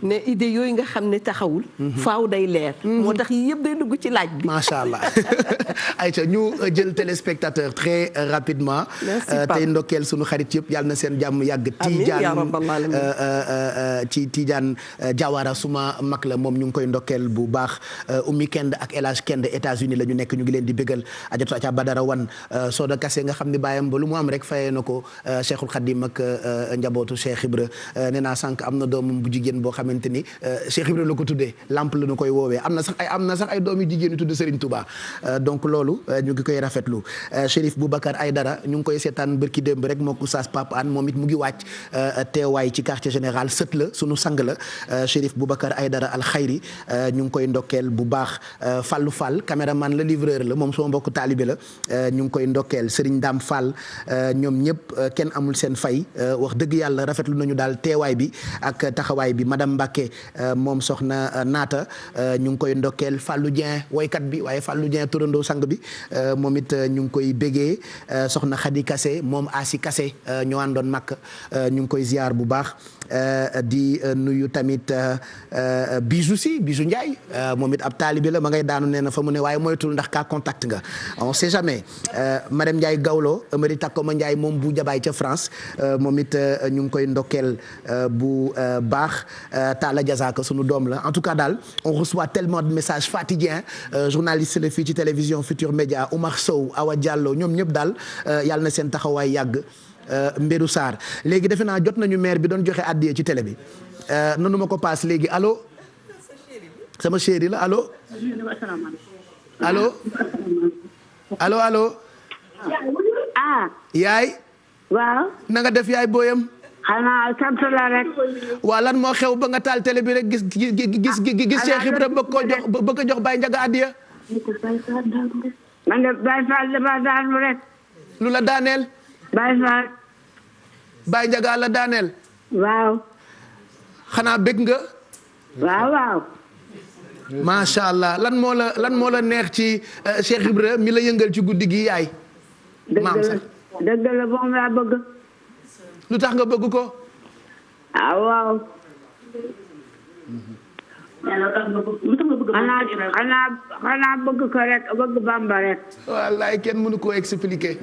ne idées yooyu nga xam ne taxawul faaw day leer moo tax yii yëpp day dugg ci laaj bi. macha allah Aïcha ñu jël téléspectateur très rapidement. tey ndokkeel sunu xarit yëpp yàlla na seen jàmm yàgg. amiin yaa rabbal aalamiin ci Tidiane Diawara suma mag la moom ñu ngi koy ndokkeel bu baax Oumy Kend ak El Hadj Kend États-Unis la ñu nekk ñu ngi leen di bégal Adjatou Atia Badara Wan Soda Kassé nga xam ne bàyyam ba lu mu am rek fayee na ko Cheikhul Khadim ak njabootu Cheikh Ibra nee naa sànq am na doomam bu jigéen boo xamante ni Cheikh Ibra la ko tuddee lamp la ñu koy woowee am na sax ay doom yu jigéen yu tudd Serigne Touba donc loolu ñu ngi koy rafetlu Chérif Boubacar Aïdara ñu ngi koy seetaan bërki démb rek moo ko Oustaz Pape Anne moom it mu ngi wàcc teewaay ci quartier général sët la sunu sang la Chérif Boubacar Aïdara Al Khayri ñu ngi koy ndokkeel bu baax Fallou Fall caméraman la livreur la moom sama mbokk taalibe la ñu ngi koy ndokkeel Serigne Dame Fall ñoom ñëpp kenn amul seen fay wax dëgg yàlla rafetlu nañu daal teewaay bi ak taxawaay bi madame Mbacké moom soxna Naata ñu ngi koy ndokkeel Fallou Dieng woykat bi waaye Fallou Dieng turandoo sang bi moom it ñu ngi koy bégee soxna Khady Kassé moom Asi Kassé ñoo àndoon makk ñu ngi koy ziar bu baax di nuyu tamit Bijou Ndiaye moom it ab taalibe la ma ngay daanu nee na fa mu ne waaye moytul ndax ka contact nga on sait jamais madame Ndiaye Gawlo Amari Takoma Ndiaye moom bu jabaay ca France moom it ñu ngi koy ndokkeel bu baax Talla Diazaka sunu doom la en tout cas daal on reçoit tellement de messages fatigués journaliste la fii ci télévision Futur Média Oumar Sow Awa Diallo ñoom ñëpp daal yàlla na seen taxawaay yàgg Mbéru Sarr léegi defe naa jot nañu maire bi doon joxe àddiyee ci télé bi nanu ma ko paas léegi allo sama chéri la allo allo yaay waaw na nga def yaay booyam xanaa sant la rek waa lan moo xew ba nga taal télé bi rek gis Cheikh Ibra bëgg ko jox Baye Ndiaga àddiya man de Baye Fall dama daanu rek lu la daaneel Baye Fall Baye Ndiaga la daaneel waaw xanaa bëgg nga waaw macha allah lan moo la neex ci Cheikh Ibra mi la yëngal ci guddi gi yaay maam sax dëgg la moom laa bëgg lu tax nga bëgg ko waaw xanaa bëgg ko rek bëgg Bamba rek wallaay kenn mënu koo expliquer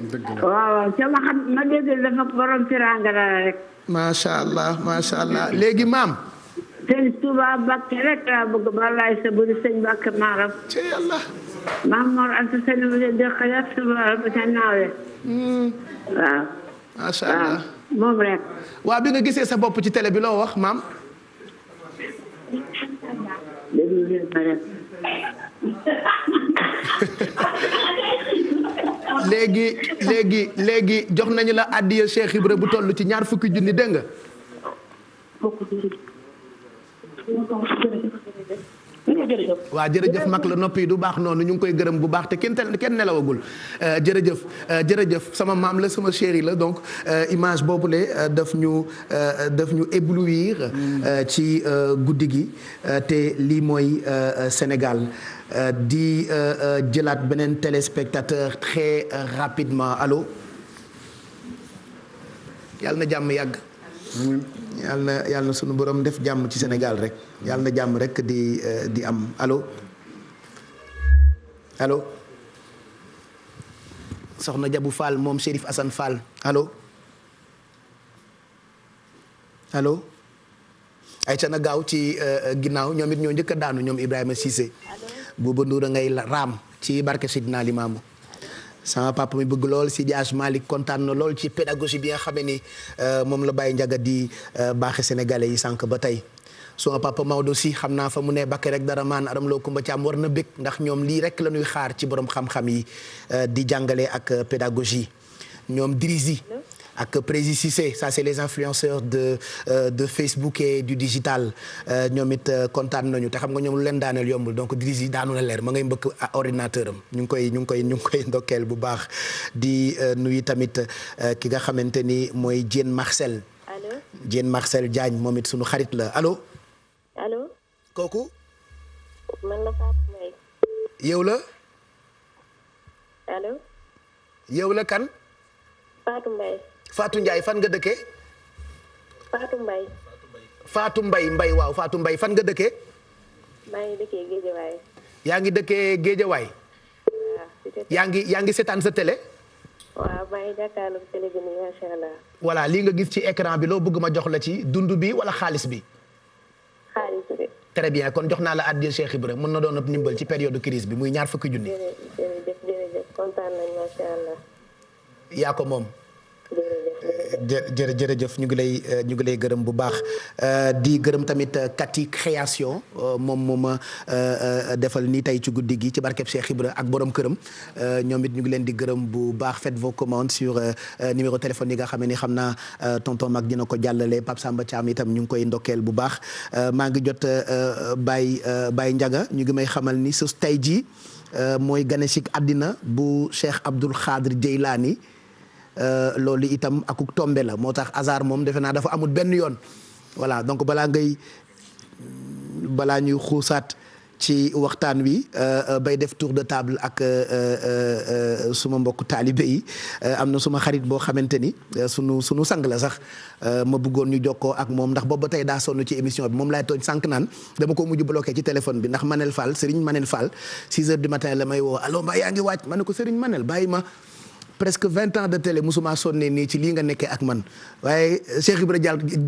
waaw sama xam ma dégg dafa borom tiranga la rek macha allah léegi maam sëñ Touba Mbakke rek laa bëgg balaay sa buri sëñ Mbakke maaram ci yàlla maam Mor Anta Sali ma dëkk yàpp suba ba ca naawe waaw macha allah moom rek waaw bi nga gisee sa bopp ci télé bi loo wax maam déglu leen ma rek léegi jox nañu la addiya Cheikh Ibra bu toll ci 20 junni dégg nga waaw jërëjëf mag la noppi du baax noonu ñu ngi koy gërëm bu baax te kenn nelawagul jërëjëf sama maam la sama chéri la donc image boobule daf ñu éblouir ci guddi gi te lii mooy Sénégal di jëlaat beneen téléspectateur très rapidement allo yàlla na jàmm yàgg yàlla na sunu borom def jàmm ci Sénégal rek yàlla na jàmm rek di am allo soxna Jabu Fall moom Chérif Assane Fall allo ay ca na gaaw ci ginnaaw ñoom it ñoo njëkk a daanu ñoom Ibrahima Cissé Bouba Ndour a ngay raam ci barke Sidina Limaamu sama papa mi bëgg lool Sidi Hadj Malick kontaan na lool ci pédagogie bi nga xamee ni moom la Baye Ndiaga di baaxe sénégalais yi sànq ba tey sama papa Maodo si xam naa fa mu ne bakke rek dara maan aram loo Kumba Caam war na bëgg ndax ñoom lii rek la ñuy xaar ci borom xam-xam yi di jàngale ak pédagogie ñoom Dirizi ak Prési Cissé ça c'est les influenceurs de Facebook et du digital ñoom it kontaan nañu te xam nga ñoom lu leen daaneel yombul donc Dirizi daanu na leer ma ngay mbëkk ordinateur am ñu ngi koy ndokkeel bu baax di nuyu tamit ki nga xamante ni mooy Diène Marcel. allo Diène Marcel Diagne moom it sunu xarit la allo. allo. kooku. man la Fatou Mbaye. yow la. allo. yow la kan. Fatou Mbaye. Fatou Ndiaye fan nga dëkkee. Fatou Mbaye. Fatou Mbaye waaw Fatou Mbaye fan nga dëkkee. maa ngi dëkkee Géejawaay. yaa ngi dëkkee Géejawaay. yaa ngi seetaan sa télé. waaw maa ngi jàkkaarloog télé bi nii macha allah. voilà lii nga gis ci écran bi loo bëgg ma jox la ci dund bi wala xaalis bi. xaalis bi. très bien kon jox naa la addiya Cheikh Ibra mën na doon ab ndimbal ci période crise bi muy 20 junni. jërëjëf kontaan nañ macha allah. yaa ko moom. jërëjëf ñu ngi lay gërëm bu baax di gërëm tamit Kati création moom ma defal nii tey ci guddi gi ci barkeb Cheikh Ibra ak borom këram ñoom it ñu ngi leen di gërëm bu baax faites vos commandes sur numéro téléphone yi nga xam ne xam naa tonton Mag dina ko jàllale Pape Samba Thiam itam ñu ngi koy ndokkeel bu baax maa ngi jot Baye Ndiaga ñu ngi may xamal ni su tey jii mooy ganesik àddina bu Cheikh Abdoul Khadir Jeylaani loolu itam akuk tombe la moo tax hasard moom defe naa dafa amul benn yoon voilà donc balaa ñuy xuusaat ci waxtaan wi bay def tour de table ak suma mbokk taalibe yi am na suma xarit boo xamante ni sunu sang la sax ma bëggoon ñu jokkoo ak moom ndax boobu ba tey daa sonn ci émission bi moom laay tooñ sànq naan dama ko mujj bloqué ci téléphone bi ndax Manel Fall Serigne Manel Fall 6 heures du matin la may woo allo mbaa yaa ngi wàcc ma ne ko Serigne Manel bàyyi ma presque 20 ans de télé musuma sonnee nii ci lii nga nekkee ak man waaye Cheikh Ibra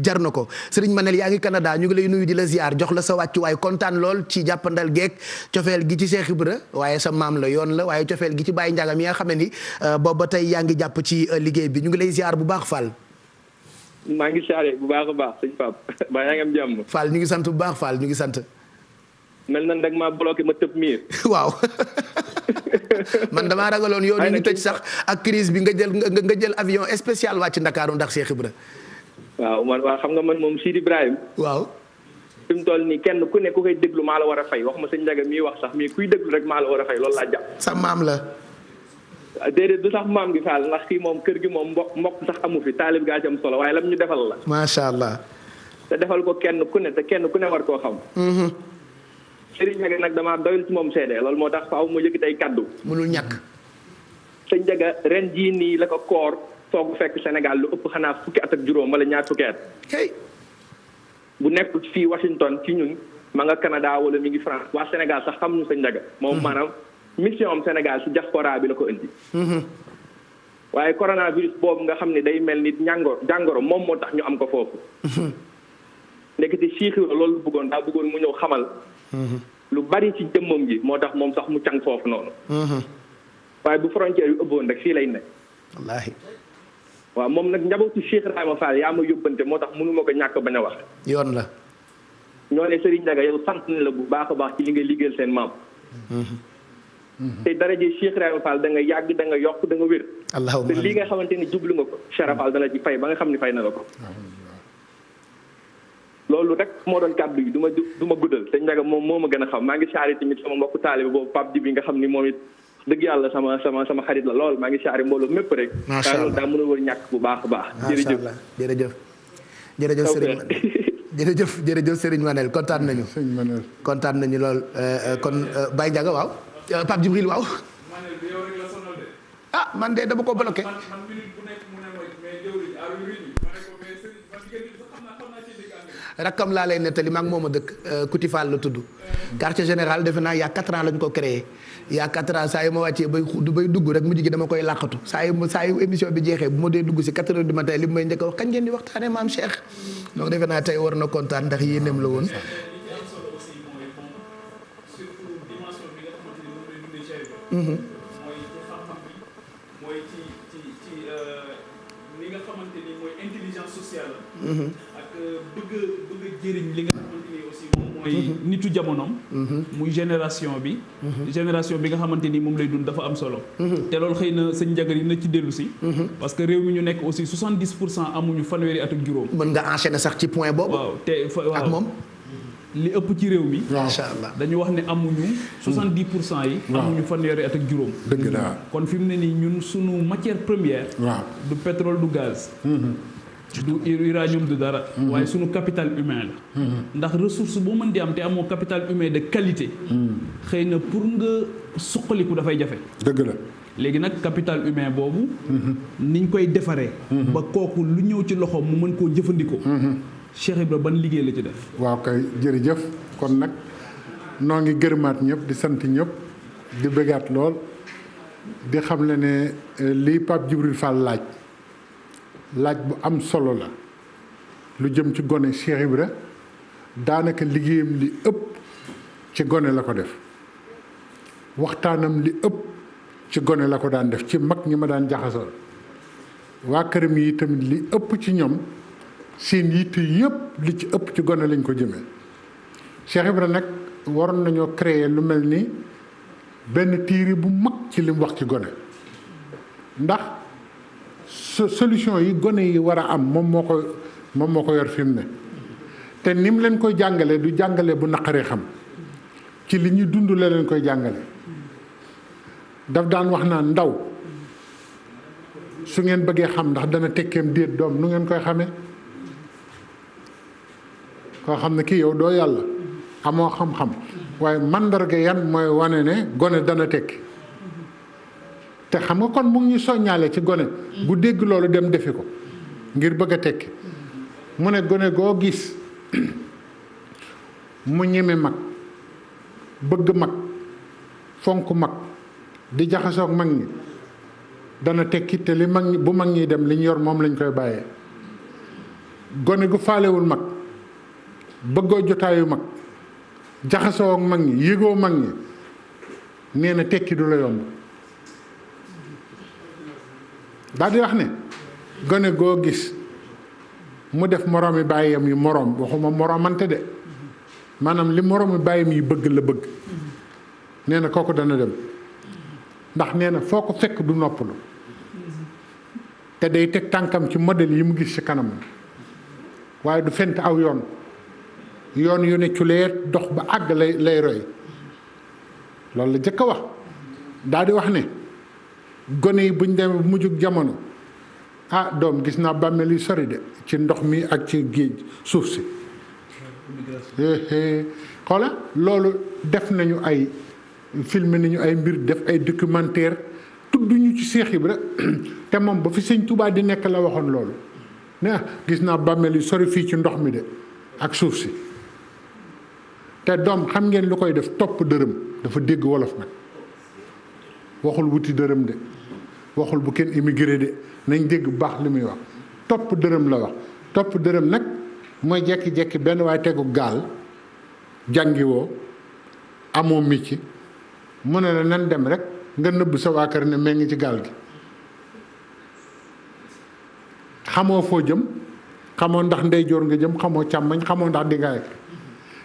jar na ko Serigne Manel yaa ngi Canada ñu ngi lay nuyu di la ziar jox la sa wàccuwaay kontaan lool ci jàppandal geek cofeel gi ci Cheikh Ibra waaye sa maam la yoon la waaye cofeel gi ci Baye Ndiaga mi nga xam ne ni boobu ba tey yaa ngi jàpp ci liggéey bi ñu ngi lay ziar bu baax Fall. maa ngi ziare bu baax a baax sëñ Pape ba yaa ngi am jàmm. Fall ñu ngi sant bu baax Fall ñu ngi sant. mel na nag maa bloqué ma tëb miir. waaw man damaa ragaloon yow ñu tëj sax ak crise bi nga jël avion spécial wàcc Ndakaaru ndax Cheikh Ibra. waaw xam nga man moom Sidi Ibrahima. waaw. fi mu toll nii kenn ku ne ku koy déglu maa la war a fay wax ma sëñ Ndiaga mii wax sax mais kuy déglu rek maa la war a fay loolu laa jàpp. sa maam la. déedéet du sax maam gi Fall ndax kii moom kër gi moom mbokk sax amu fi taalib gaa ci am solo waaye lam ñu defal la. macha allah. te defal ko kenn ku ne te kenn ku ne war koo xam. Serigne Ndiaga nag damaa doyul ci moom seede loolu moo tax faaw ma yëkkati ay kaddu. mënul ñàkk. sëñ Ndiaga ren jii nii la ko koor soog fekk Sénégal lu ëpp xanaa fukki at ak juróom wala ñaar fukki at. bu nekk fii Washington ci ñun ma nga Canada wala mi ngi France waa Sénégal sax xam ñu sëñ Ndiaga. moom maanaam mission am Sénégal si diaspora bi la ko indi. waaye coronavirus boobu nga xam ne day mel ni jàngoro moom moo tax ñu am ko foofu. nekkati Cheikh Ibra loolu bëggoon daa bëggoon mu ñëw xamal. lu bari ci jëmmam ji moo tax moom sax mu càng foofu noonu. waaye bu frontière yu ëbboon rek fii lay ne. wallaahi. waaw moom nag njabootu Cheikh Ibrahima Fall yaa ma yóbbante moo tax mënu ma ko ñàkk bañ a wax. yoon la. ñoo ne Serigne Ndiaga yow sant na la bu baax a baax ci li nga liggéeyal seen maam. te daraje Cheikh Ibrahima Fall da nga yàgg da nga yokk da nga wér. allahumma te lii nga xamante ni jublu nga ko Cheikh Fall dana ci fay ba nga xam ni fay na la ko. loolu rek moo doon kàddu yi du ma guddal sëñ Ndiaga moom moo ma gën a xam maa ngi saari tamit sama mbokku taalibe boobu Pape Djibi nga xam ni moom it dëgg yàlla sama xarit la lool maa ngi saari mbooloo mépp rek. macha allah daa mënul woon ñàkk bu baax a baax. jërëjëf jërëjëf Serigne Manel kontaan nañu. kontaan nañu lool kon Baye Ndiaga waaw Pape Djibril waaw. ah man de dama ko bloqué. rakkam laa lay nettali maa ngi moom a dëkk Kuti Fall la tudd quartier général defe naa y' a 4 ans lañ ko créé y' a 4 ans saa yu ma wàccee bay dugg rek mujj gi dama koy làqatu saa yu émission bi jeexee bu ma dee dugg si 4 heures du matin li may njëkk a wax kañ ngeen di waxtaanee maam Cheikh donc defe naa tey war na kontaan ndax yéeneem la woon. bëgg jëriñ li nga xamante ni aussi moom mooy nitu jamonoom muy génération bi nga xamante ni moom lay dund dafa am solo te loolu xëy na sëñ Ndiaga yi na ci dellu si parce que réew mi ñu nekk aussi 70% amuñu fanweeri at ak juróom mën nga enchaîner sax ci point boobu waaw te ak moom li ëpp ci réew mi macha allah dañu wax ne amuñu 70% yi amuñu fanweeri at ak juróom dëgg la kon fi mu ne nii ñun sunu matière première du pétrole du gaz du uranium du dara waaye sunu capital humain la ndax ressource boo mën di am te amoo capital humain de qualité xëy na pour nga suqaliku dafay jafe dëgg la léegi nag capital humain boobu niñ koy defaree ba kooku lu ñëw ci loxoom mu mën koo jëfandikoo Cheikh Ibra ban liggéey la ci def waaw kay jërëjëf kon nag noo ngi gërëmaat ñëpp di sant ñëpp di bëggaat lool di xam le ne lii Pape Djibril Fall laaj bu am solo la lu jëm ci gone Cheikh Ibra daanaka liggéeyam li ëpp ci gone la ko def waxtaanam li ëpp ci gone la ko daan def ci mag ñi ma daan jaxasool waa këram yi tamit li ëpp ci ñoom seen yitte yëpp li ci ëpp ci gone lañ ko jëmee Cheikh Ibra nag waroon nañoo créer lu mel ni benn téere bu mag ci li mu wax ci gone ndax solution yi gone yi war a am moom moo ko yor fi mu ne te ni mu leen koy jàngale du jàngale bu naqaree xam ci li ñuy dund la leen koy jàngale daf daan wax naa ndaw su ngeen bëggee xam ndax dana tekkeem déet doom nu ngeen koy xamee koo xam ne kii yow doo yàlla amoo xam-xam waaye mandarga yan mooy wane ne gone dana tekki te xam nga kon mu ngi ñu soññaale ci gone bu dégg loolu dem defi ko ngir bëgg a tekki mu ne gone goo gis mu ñeme mag bëgg mag fonk mag di jaxasoog mag ñi dana tekki te li mag ñi bu mag ñi dem li ñu yor moom lañ koy bàyyee gone gu faalewul mag bëggoo jotaayu mag jaxasoo ak mag ñi yëgoo mag ñi nee na tekki du la yomb daal di wax ne gone goo gis mu def moroomi bàyyam yi moroom waxuma moroomante de maanaam li moroomi bàyyam yi bëgg la bëgg nee na kooku dana dem ndax nee na foo ko fekk du noppalu te day teg tànkam ci modèle yi mu gis ci kanam waaye du fent aw yoon yu ne culeet dox ba àgg lay roy loolu la jëkk a wax daal di wax ne gone yi buñ demee bu mujjug jamono ah doom gis naa bàmmeel yu sori de ci ndox mi ak ci géej suuf si xoola loolu def nañu ay filmé nañu ay mbir def ay documentaire tudd ñu ci Cheikh Ibra te moom ba fi sëñ Touba di nekk la waxoon loolu ne gis naa bàmmeel yu sori fii ci ndox mi de ak suuf si te doom xam ngeen lu koy def topp dërëm dafa dégg wolof nag waxul wuti dërëm de waxul bu kenn immigré de nañ dégg bu baax li muy wax topp dërëm la wax topp dërëm nag mooy jekki-jekki benn waaye tegu gaal jàngiwoo amoo micc mu ne la nan dem rek nga nëbb sa waa kër ne mee ngi ci gaal gi xamoo foo jëm xamoo ndax ndeyjoor nga jëm xamoo càmmoñ xamoo ndax di nga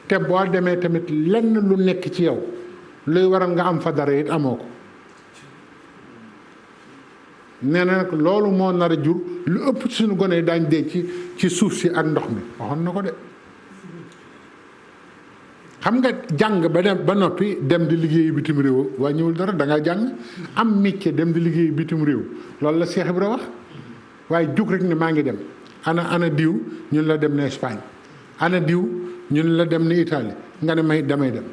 te boo demee tamit lenn lu nekk ci yow luy waral nga am fa dara it amoo ko nee na nag loolu moo nar a jur lu ëpp ci suñu gone yi daañ dee ci suuf si ak ndox mi waxoon na ko de xam nga jàng ba noppi dem di liggéeyi bitim réew waaye ñëwul dara da nga jàng am métier dem di liggéeyi bitim réew loolu la Cheikh Ibra wax waaye jug rek ne maa ngi dem ana diw ñun la dem ne Espagne ana diw ñun la dem ne Italie nga ne may damay dem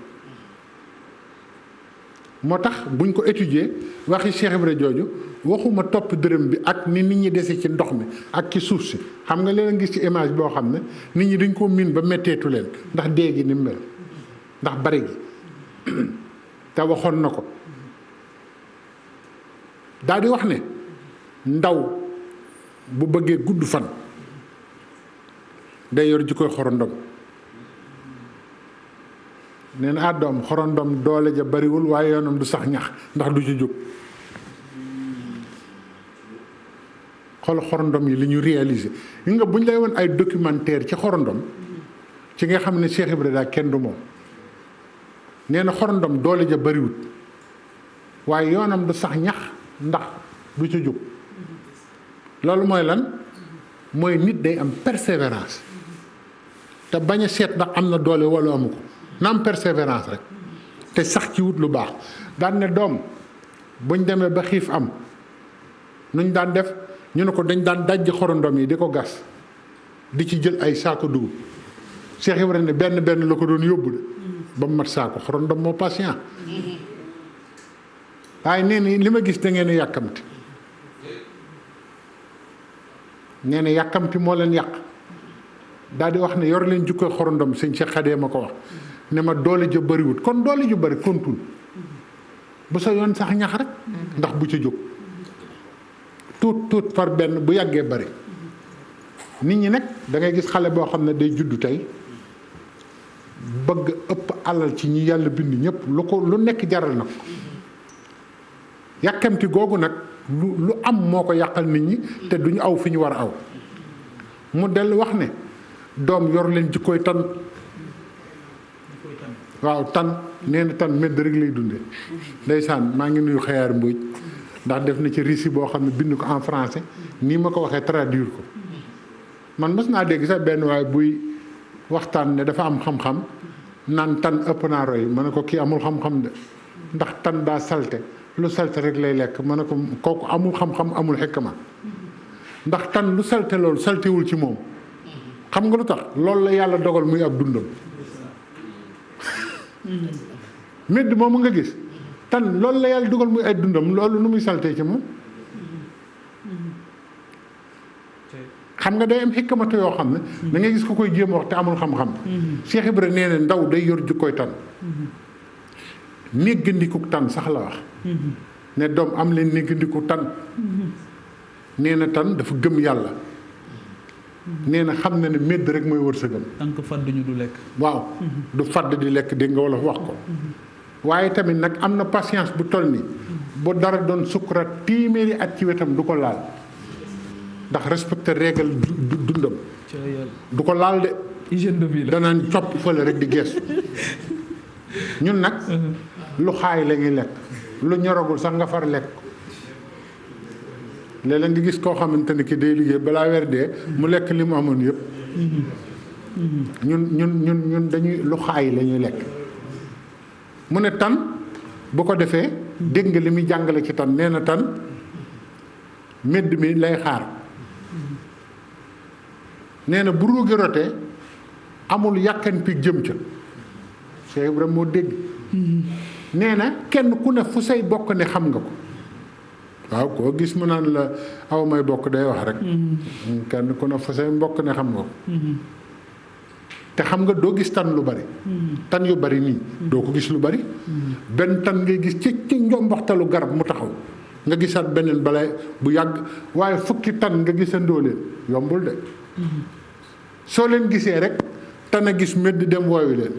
moo tax buñ ko étudier waxi Cheikh Ibra jooju waxuma topp dërëm bi ak ni nit ñi dese ci ndox mi ak ci suuf si xam nga leen gis ci image boo xam ne nit ñi dañ koo miin ba metteetu leen ndax dee gi ni mel ndax bari gi te waxoon na ko daal di wax ne ndaw bu bëggee gudd fan day yor ji koy xorondom nee na doom xorondom doole ja bariwul waaye yoonam du sax ñax ndax du ci jóg xool xorondom yi li ñu réalisé yi nga bu ñu lay woon ay documentaire ci xorondom ci nga xam ne Cheikh Ibra daa kenn du moom nee na xorondom doole ja bariwul waaye yoonam du sax ñax ndax du ci jóg loolu mooy lan mooy nit day am persévérance te bañ a seet ndax am na doole wala amu ko na am persévérance rek te sax ci wut lu baax daan ne doom buñ demee ba xiif am nuñ daan def ñu ne ko dañ daan dajji xorondom yi di ko gas di ci jël ay saako dugub Cheikh Ibrahima ne benn la ko doon yóbbu de ba mu mat saako xorondom moo patient waaye nee na li ma gis da ngeen a yàkkamti nee na yàkkamti moo leen yàq daal di wax ne yor leen jukkoy xorondom sëñ Cheikh Xadee ma ko wax ne ma doole ja bëriwut kon doole ju bëri kontul bu sa yoon sax ñax rek ndax bu ca jóg tuut par benn bu yàggee bëri nit ñi nag da ngay gis xale boo xam ne day juddu tey bëgg ëpp alal ci ñi yàlla bind ñëpp lu nekk jaral na ko yàkkamti googu nag lu am moo ko yàqal nit ñi te duñu aw fi ñu war a aw mu dellu wax ne doom yor leen jikkooy tan waaw tan nee na tan medd rek lay dunde ndeysaan maa ngi nuyu Xayaar Mbóoj ndax def na ci récit boo xam ne bind ko en français nii ma ko waxee traduire ko man mës naa dégg sax benn waaye buy waxtaan ne dafa am xam-xam naan tan ëpp naa roy ma ne ko kii amul xam-xam de ndax tan daa salte lu salte rek lay lekk ma ne ko kooku amul xam-xam amul xikma ndax tan lu salte loolu saltewul ci moom xam nga lu tax loolu la yàlla dogal muy ab dundam medd moomu nga gis tan loolu la yàlla dogal muy ay dundam loolu nu muy saltee ci moom xam nga day am xikmatu yoo xam ne da ngay gis ko koy jéem wax te amul xam-xam Cheikh Ibra nee na ndaw day yor jukkoy tan néggandiku tan sax la wax ne doom am leen néggandiku tan nee na tan dafa gëm yàlla nee na xam na ne medd rek mooy wërsëgam tant que fadduñu du lekk waaw du fadd di lekk dégg nga wala wax ko waaye tamit nag am na patience bu toll ni bu dara doon sukkuraat téeméeri at ci wetam du ko laal ndax respecté règle dundam du ko laal de hygiène de vie la danaan copp fële rek di gees ñun nag lu xaay la ñuy lekk lu ñoragul sax nga far lekk léeg-léeg nga gis koo xamante ne ki day liggéey balaa weer dee mu lekk li mu amoon yëpp ñun dañuy lu xaay la ñuy lekk mu ne tan bu ko defee dégg nga li muy jàngale ci tan nee na tan medd mi lay xaar nee na bu ruugi rotee amul yàkkanti jëm ca Cheikh Ibrahima moo dégg nee na kenn ku ne fu say bokk ne xam nga ko waaw koo gis mu naan la aw may bokk day wax rek kenn ku ne fu say mbokk ne xam nga ko te xam nga doo gis tan lu bari tan yu bari nii doo ko gis lu bari benn tan ngay gis ci njombaxtalu garab mu taxaw nga gisaat beneen balay bu yàgg waaye fukki tan nga gisandoo leen yombul de soo leen gisee rek tan a gis medd dem woowi leen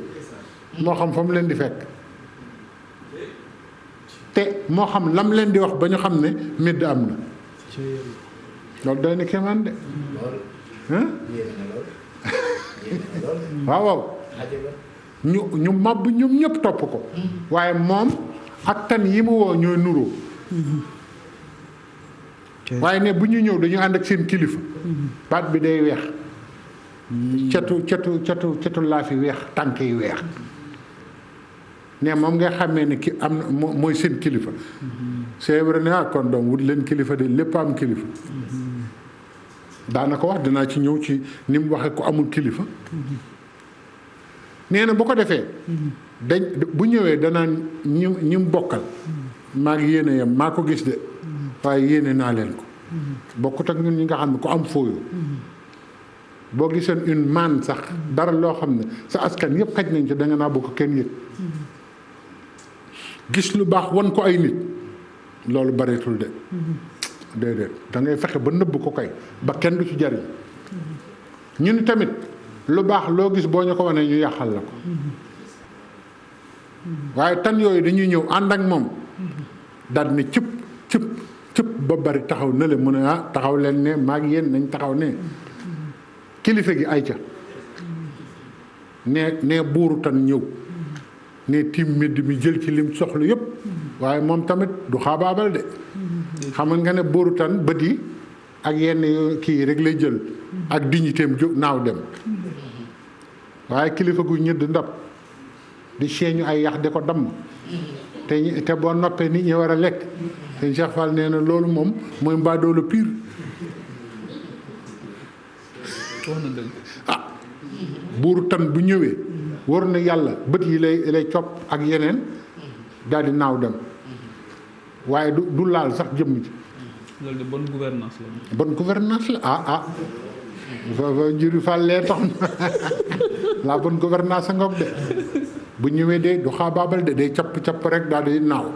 moo xam fa mu leen di fekk te moo xam lam leen di wax ba ñu xam ne medd am na loolu doy na kéemaan de waaw waaw ñu màbb ñoom ñëpp topp ko waaye moom ak tan yi mu woo ñooy nuroo waaye ne bu ñu ñëw dañu ànd ak seen kilifa baat bi day weex cetu laa fi weex tànk yi weex ne moom nga xàmmee ne ki am na mooy seen kilifa c'est vrai ne kon doom wut leen kilifa de lépp am kilifa daana ko wax dinaa ci ñëw ci ni mu waxee ko amul kilifa nee na bu ko defee dañ bu ñëwee danaan ñi mu bokkal maa ngi yéene yam maa ko gis de waaye yéene naa leen ko bokkut ak ñun ñi nga xam ne ko am fooyu boo giseen une manne sax dara loo xam ne sa askan yëpp xaj nañ ci da nga naa bokk kenn yëg gis lu baax wan ko ay nit loolu bareetul de déedéet da ngay fexe ba nëbb ko kay ba kenn du ci jariñ ñun tamit lu baax loo gis boo ñu ko wanee ñu yàqal la ko waaye tan yooyu dañuy ñëw ànd ak moom daal ne cëpp ba bari taxaw na le mu ne taxaw leen ne maa ngi yéen nañ taxaw ne kilifa gi ay ca ne buuru tan ñëw ne tiim medd mi jël ci lim soxla yëpp waaye moom tamit du xaabaabal de xam nga ne buuru tan bët yi ak yenn kii rek lay jël ak dignitéem jóg naaw dem waaye kilifa gu ñëdd ndab di seeñu ay yax di ko damm te boo noppee nit ñi war a lekk sëñ Cheikh Fall nee na loolu moom mooy mbaadoolu pire buuru tan bu ñëwee war na yàlla bët yi lay copp ak yeneen daal di naaw dem waaye du laal sax jëmm ji loolu de bonne gouvernance la. bonne gouvernance la fa njëri fàllee tax la bonne gouvernance a ngoog de bu ñëwee de du xaabaabal de day capp rek daal di naaw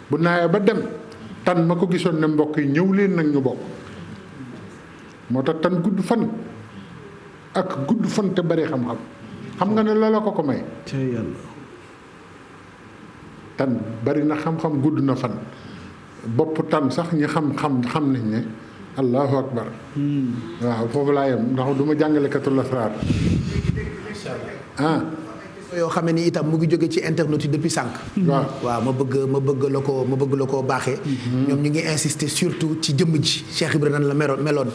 bu naawee ba dem tan ma ko gisoon ne mbokk yi ñëw leen nag ñu bokk moo tax tan gudd fan ak gudd fan te bari xam-xam xam nga ne loola ko may tan bari na xam-xam gudd na fan bopp tan sax ñi xam nañ ne allahu akbar waaw foofu laa yem ndax du ma jàngalekatu lasraar yoo xam ne ni itam mu ngi jóge ci internet yi depuis sànq. waaw ma bëgg la ko baaxee. ñoom ñu ngi insister surtout ci jëmm ji Cheikh Ibra nan la meloon.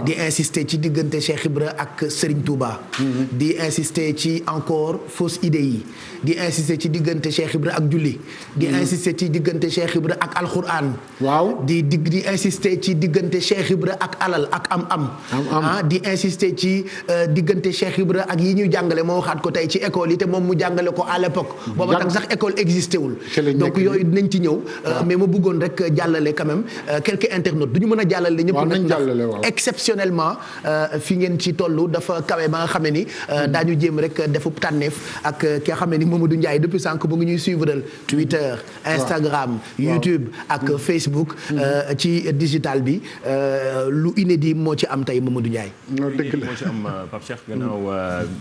di insister ci diggante Cheikh Ibra ak Serigne Touba. di insister ci encore fausse idée yi. di insister ci diggante Cheikh Ibra ak julli. di insister ci diggante Cheikh Ibra ak alxuraan. waaw di insister ci diggante Cheikh Ibra ak alal ak am-am. di insister ci diggante Cheikh Ibra ak yi ñuy jàngale moo waxaat ko tey ci école yi te moom mu jàngale ko à l'époque booba tam sax école existé wul donc yooyu dinañ ci ñëw mais ma bëggoon rek jàllale quand même quelques internautes du ñu mën a jàllale ñëpp nag ndax exceptionnellement fi ngeen ci toll dafa kawe ba nga xam ne ni daañu jéem rek defu tànneef ak ki nga xam ne ni Mamadou Ndiaye depuis sànq bu ngi ñuy suivre Twitter Instagram YouTube ak Facebook ci digital bi lu inédit moo ci am tey Mamadou Ndiaye dëgg la moo ci am Pape Cheikh gannaaw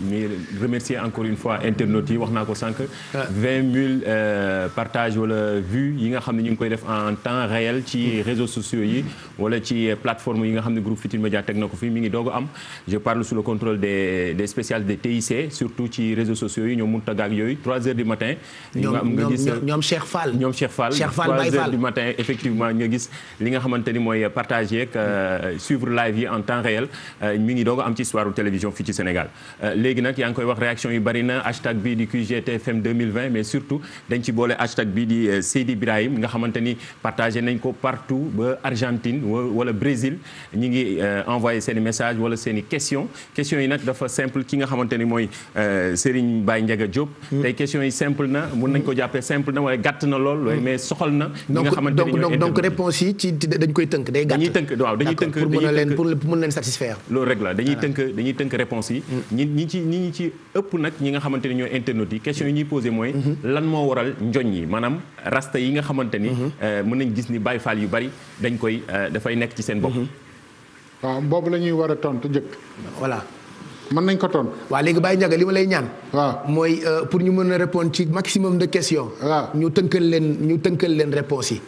mi remercier encore une fois internautes yi wax naa ko sànq 20 000 partage wala vues yi nga xam ne ñu ngi koy def en temps réel ci réseaux sociaux yi wala ci plateforme yi nga xam ne groupe Futurs Médias teg na ko fi mi ngi doog a am je parle sous le contrôle des spécialistes de TIC surtout ci réseaux sociaux yi ñoom Mountaga ak yooyu 3 heures du matin nga gis ñoom Cheikh Fall 3 heures du matin effectivement nga gis li nga xamante ni mooy partager ak suivre live yi en temps réel mi ngi doog a am ci histoire télévision fii ci Sénégal léegi nag yaa ngi koy wax réaction yi bari na hashtag bii di QGTFM 2020 mais surtout dañ ci boole hashtag bii di Seydi Ibrahim nga xamante ni partagé nañ ko partout ba Argentine wala Brésil ñi ngi envoyé seen i message wala seen i questions yi nag dafa simple ki nga xamante ni mooy Serigne Baye Ndiaga Diop tey questions yi simple na mun nañ ko jàppee simple na waaye gàtt na lool mais soxal na ñi nga xamante ni ñooy donc réponse yi ci dañ koy tënk day gàtt dañuy tënk pour mën leen satisfaire loolu rek la dañuy tënk réponse yi ñi ci ëpp nag ñi nga xamante ni ñooy internautes yi question yi ñuy posé mooy lan moo waral njoñ yi maanaam rasta yi nga xamante ni mën nañ gis ni Baye Fall yu bari dañ koy dafay nekk ci seen bopp waaw boobu la ñuy war a tontu jëkk voilà mën nañ ko tontu waaw léegi Baye Ndiaga li ma lay ñaan mooy pour ñu mën a répondre ci maximum de questions ñu tënkal leen réponse yi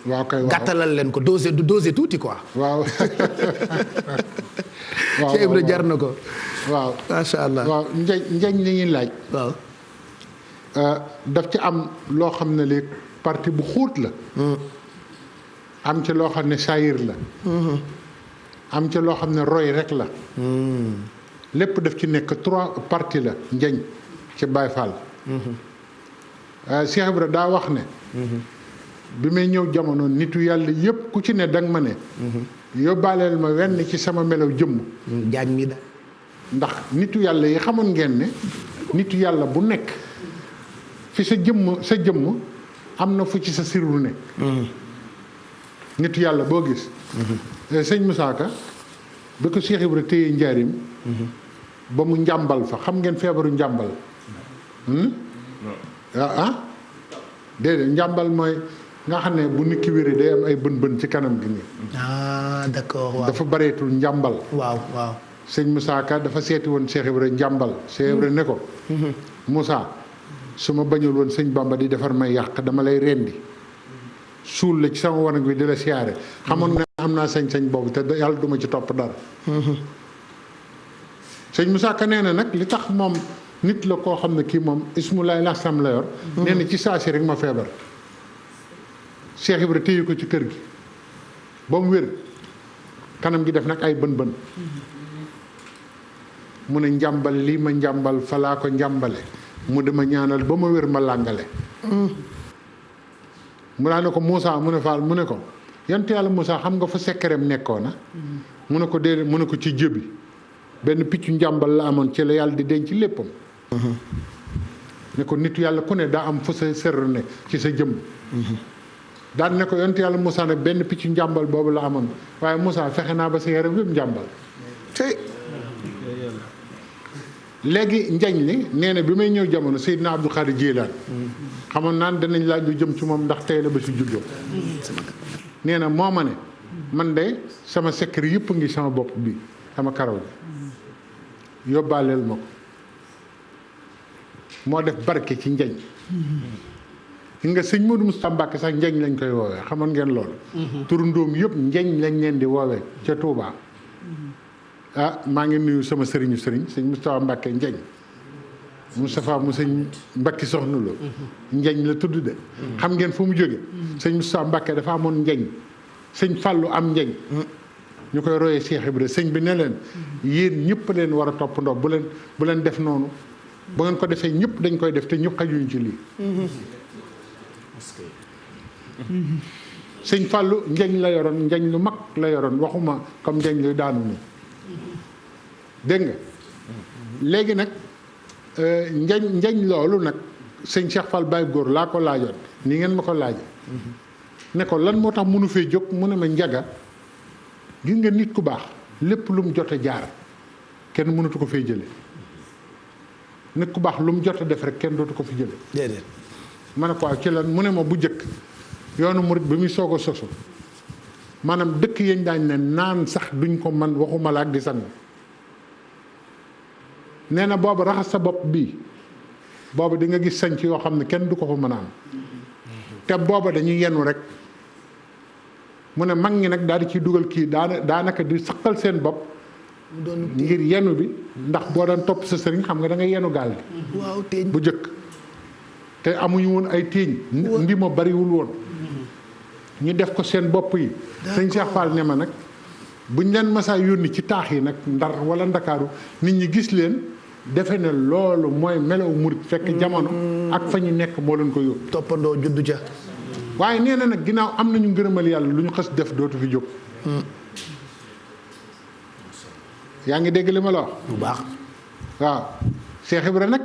gàttalal leen ko doser tuuti quoi waaw Cheikh Ibra jar na ko waaw macha allah waaw njeñ li ñuy laaj waaw daf ci am loo xam ne léegi partie bu xóot la am ci loo xam ne saayir la am ci loo xam ne roy rek la lépp daf ci nekk 3 parties la njeñ ci Baye Fall Cheikh Ibra daa wax ne bi may ñëw jamono nitu yàlla yépp ku ci ne danga ma ne yóbbaaleel ma wenn ci sama melaw jëmm jaañ mi da ndax nitu yàlla yi xamoon ngeen ne nitu yàlla bu nekk fi sa jëmm am na fu ci sa sirru ne nitu yàlla boo gis sëñ Moussa Ka bi ko Cheikh Ibra téye njaarim ba mu njàmbal fa xam ngeen feebaru njàmbal déedéet njàmbal mooy nga xam ne bu nit ki wéree day am ay bën ci kanam gi nii d'accord waaw dafa bareetul njàmbal waaw sëñ Moussa Ka dafa seeti woon Cheikh Ibra njàmbal Cheikh Ibra ne ko Moussa su ma bañul woon sëñ Bamba di defar may yàq dama lay rendi suul la ci sama wanag wi di la siyaare xamoon nga am naa sañ-sañ boobu te yàlla duma ci topp dara sëñ Moussa Ka nee na nag li tax moom nit la koo xam ne kii moom ismulaay la sam la yor nee na ci saa si rek ma feebar Cheikh Ibra téye ko ci kër gi ba mu wér kanam gi def nag ay bën mu ne njàmbal lii ma njàmbal falaa ko njàmbale mu dama ñaanal ba ma wér ma làngale mu daa ne ko Moussa mu ne Fall mu ne ko yant yàlla Moussa xam nga fa sekkereem nekkoona mu ne ko déedéet mu ne ko ci jëbi benn piccu njàmbal la amoon ci la yàlla di denc léppam ne ko nitu yàlla ku ne daa am fu sa sër ne ci sa jëmm daan ne ko yant yàlla Moussa nag benn piccu njàmbal boobu la amoon waaye Moussa fexe naa ba sa yaram yëpp njàmbal léegi njañ li nee na bi may ñëw jamono Seydina Abdou Khadir Jilaan xamoon naan danañ laaj lu jëm ci moom ndax tey la ba si juddoo nee na moo ma ne man de sama secret yëpp ngi sama bopp bi sama karaw bi yóbbaaleel ma ko moo def barke ci njañ nga sëñ Modou Moustapha Mbacké sax njañ lañ koy woowee xamoon ngeen loolu turundoom yëpp njañ lañ leen di woowee ca Touba ah maa ngi nuyu sama sëriñ sëñ Moustapha Mbacké njañ Moustapha mu sëñ Mbacke soxna Lo njañ la tudd de xam ngeen fu mu jóge sëñ Moustapha Mbacké dafa amoon njañ sëñ Fallou am njañ ñu koy royee Cheikh Ibra sëñ bi ne leen yéen ñëpp leen war a toppandoo bu leen def noonu bu ngeen ko defee ñëpp dañ koy def te ñëpp xajuñ ci lii sëñ Fallou njañ la yoroon njañ lu mag la yoroon waxuma comme njañ luy daanu ni dégg nga léegi nag njañ loolu nag sëñ Cheikh Fall Baye góor laa ko laajoon ni ngeen ma ko laaje ne ko lan moo tax mënu fee jóg mu ne ma njaga gis nga nit ku baax lépp lu mu jot a jaar kenn mënatu ko fee jële nit ku baax lu mu jot a def rek kenn dootu ko fi jële déedéet ma ne ko waaw ci lan mu ne ma bu jëkk yoonu murit bi muy soog a sosu maanaam dëkk yañ daañ ne naan sax duñ ko man waxuma la ak di sang nee na boobu raxas sa bopp bii boobu di nga gis sanc yoo xam ne kenn du ko fa mën a am te booba dañuy yenu rek mu ne mag ñi nag daal di ciy dugal kii daanaka di saqal seen bopp ngir yenu bi ndax boo daan topp sa sëriñ xam nga da nga yenu gaal gi waaw téeñ bu jëkk te amuñu woon ay téeñ ndi ma bariwul woon ñu def ko seen bopp yi sëñ Cheikh Fall ne ma nag buñ leen masaa yónni ci taax yi nag Ndar wala Ndakaaru nit ñi gis leen defe ne loolu mooy melaw murit fekk jamono ak fa ñu nekk moo leen ko yóbbu toppandoo juddu ca waaye nee na nag ginnaaw am nañu ngërëmal yàlla lu ñu xës def dootu fi jóg yaa ngi dégg li ma la wax bu baax waaw Cheikh Ibra nag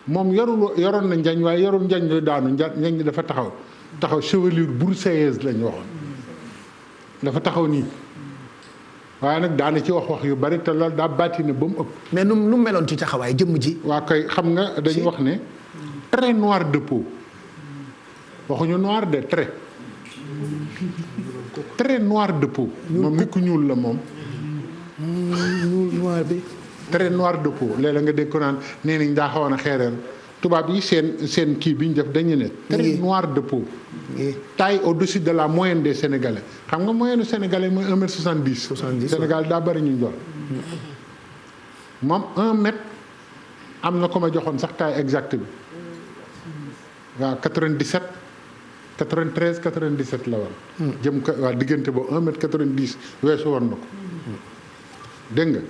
moom yoroon na njañ waaye yorul njañ lu daanu njañ dafa taxaw chevelure broussailleuse lañ waxoon dafa taxaw nii waaye nag daana ci wax yu bari te loolu daa bàtti ne ba mu ëpp mais nu meloon ci taxawaay jëmm ji waa koy xam nga dañu wax ne très noir de peau waxuñu noir de très noir de peau moom nit ku ñuul la moom ñuul noir bi très noir de peau léeg-léeg nga dégg ko naan nee nañ daa xawoon a xeereer tubaab yi seen kii bi ñu def dañu ne très noir de peau taille au-dessus de la moyenne des Sénégalais xam nga moyenne Sénégalais mooy 1m70 Sénégal daa bari ñu jol moom 1m am na ko ma joxoon sax taille exacte bi waaw 97 93 97 la woon jëm ko waa diggante boobu 1m90 weesu woon na ko dégg nga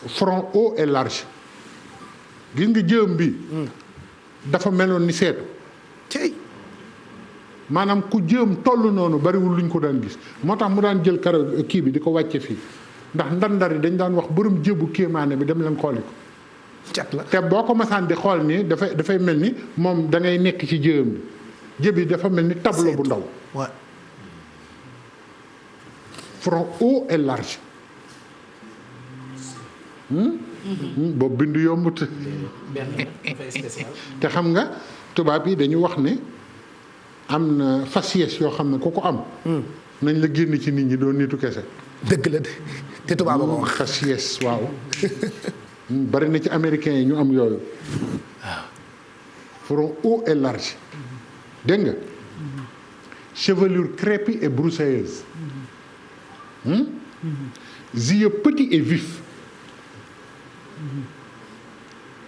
front haut et large gis nga jëm bi dafa meloon ni seetu cey maanaam ku jëm toll noonu bariwul luñ ko daan gis moo tax mu daan jël karaw kii bi di ko wàcce fii ndax ndar yi dañ daan wax borom jëbu kéemaane bi dem leen xooli ko cat la te boo ko masaan di xool nii dafay mel ni moom da ngay nekk ci jëm bi jëb yi dafa mel ni tableau bu ndaw front haut et large boobu bindu yombut te xam nga tubaab yi dañu wax ne am na faciès yoo xam ne ku ko am nañ la génn ci nit ñi doon nitu kese dëgg la te tubaab a ko wax faciès waaw bari na ci américains yi ñu am yooyu waaw front haut et large dégg nga chevelure crépue et broussailleuse yeux petits et vifs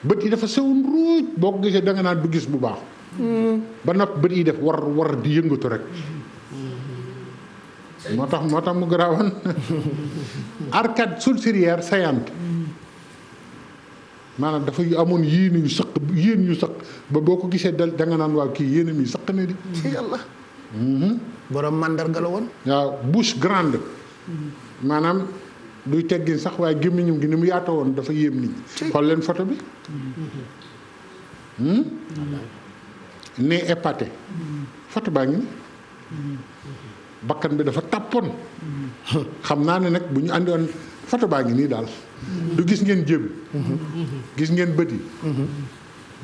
bët yi dafa sewoon ruuj boo ko gisee da nga naan du gis bu baax ba nopp bët yi def war di yëngatu rek moo tax mu garaawoon arcade sourcilière saillante maanaam dafa amoon yéen yu sëq ba boo ko gisee da nga naan waaw kii yéenam yi sëq na di ci yàlla borom mandarga la woon waaw bouche grande maanaam duy teggin sax waaye gémmiñam gi ni mu yaata woon dafa yéem nit ñi xool leen photo bi nez épaté photo baa ngi ni bakkan bi dafa tàppoon xam naa ne nag bu ñu àndoon photo baa ngi nii daal. du gis ngeen jëbi. gis ngeen bët yi.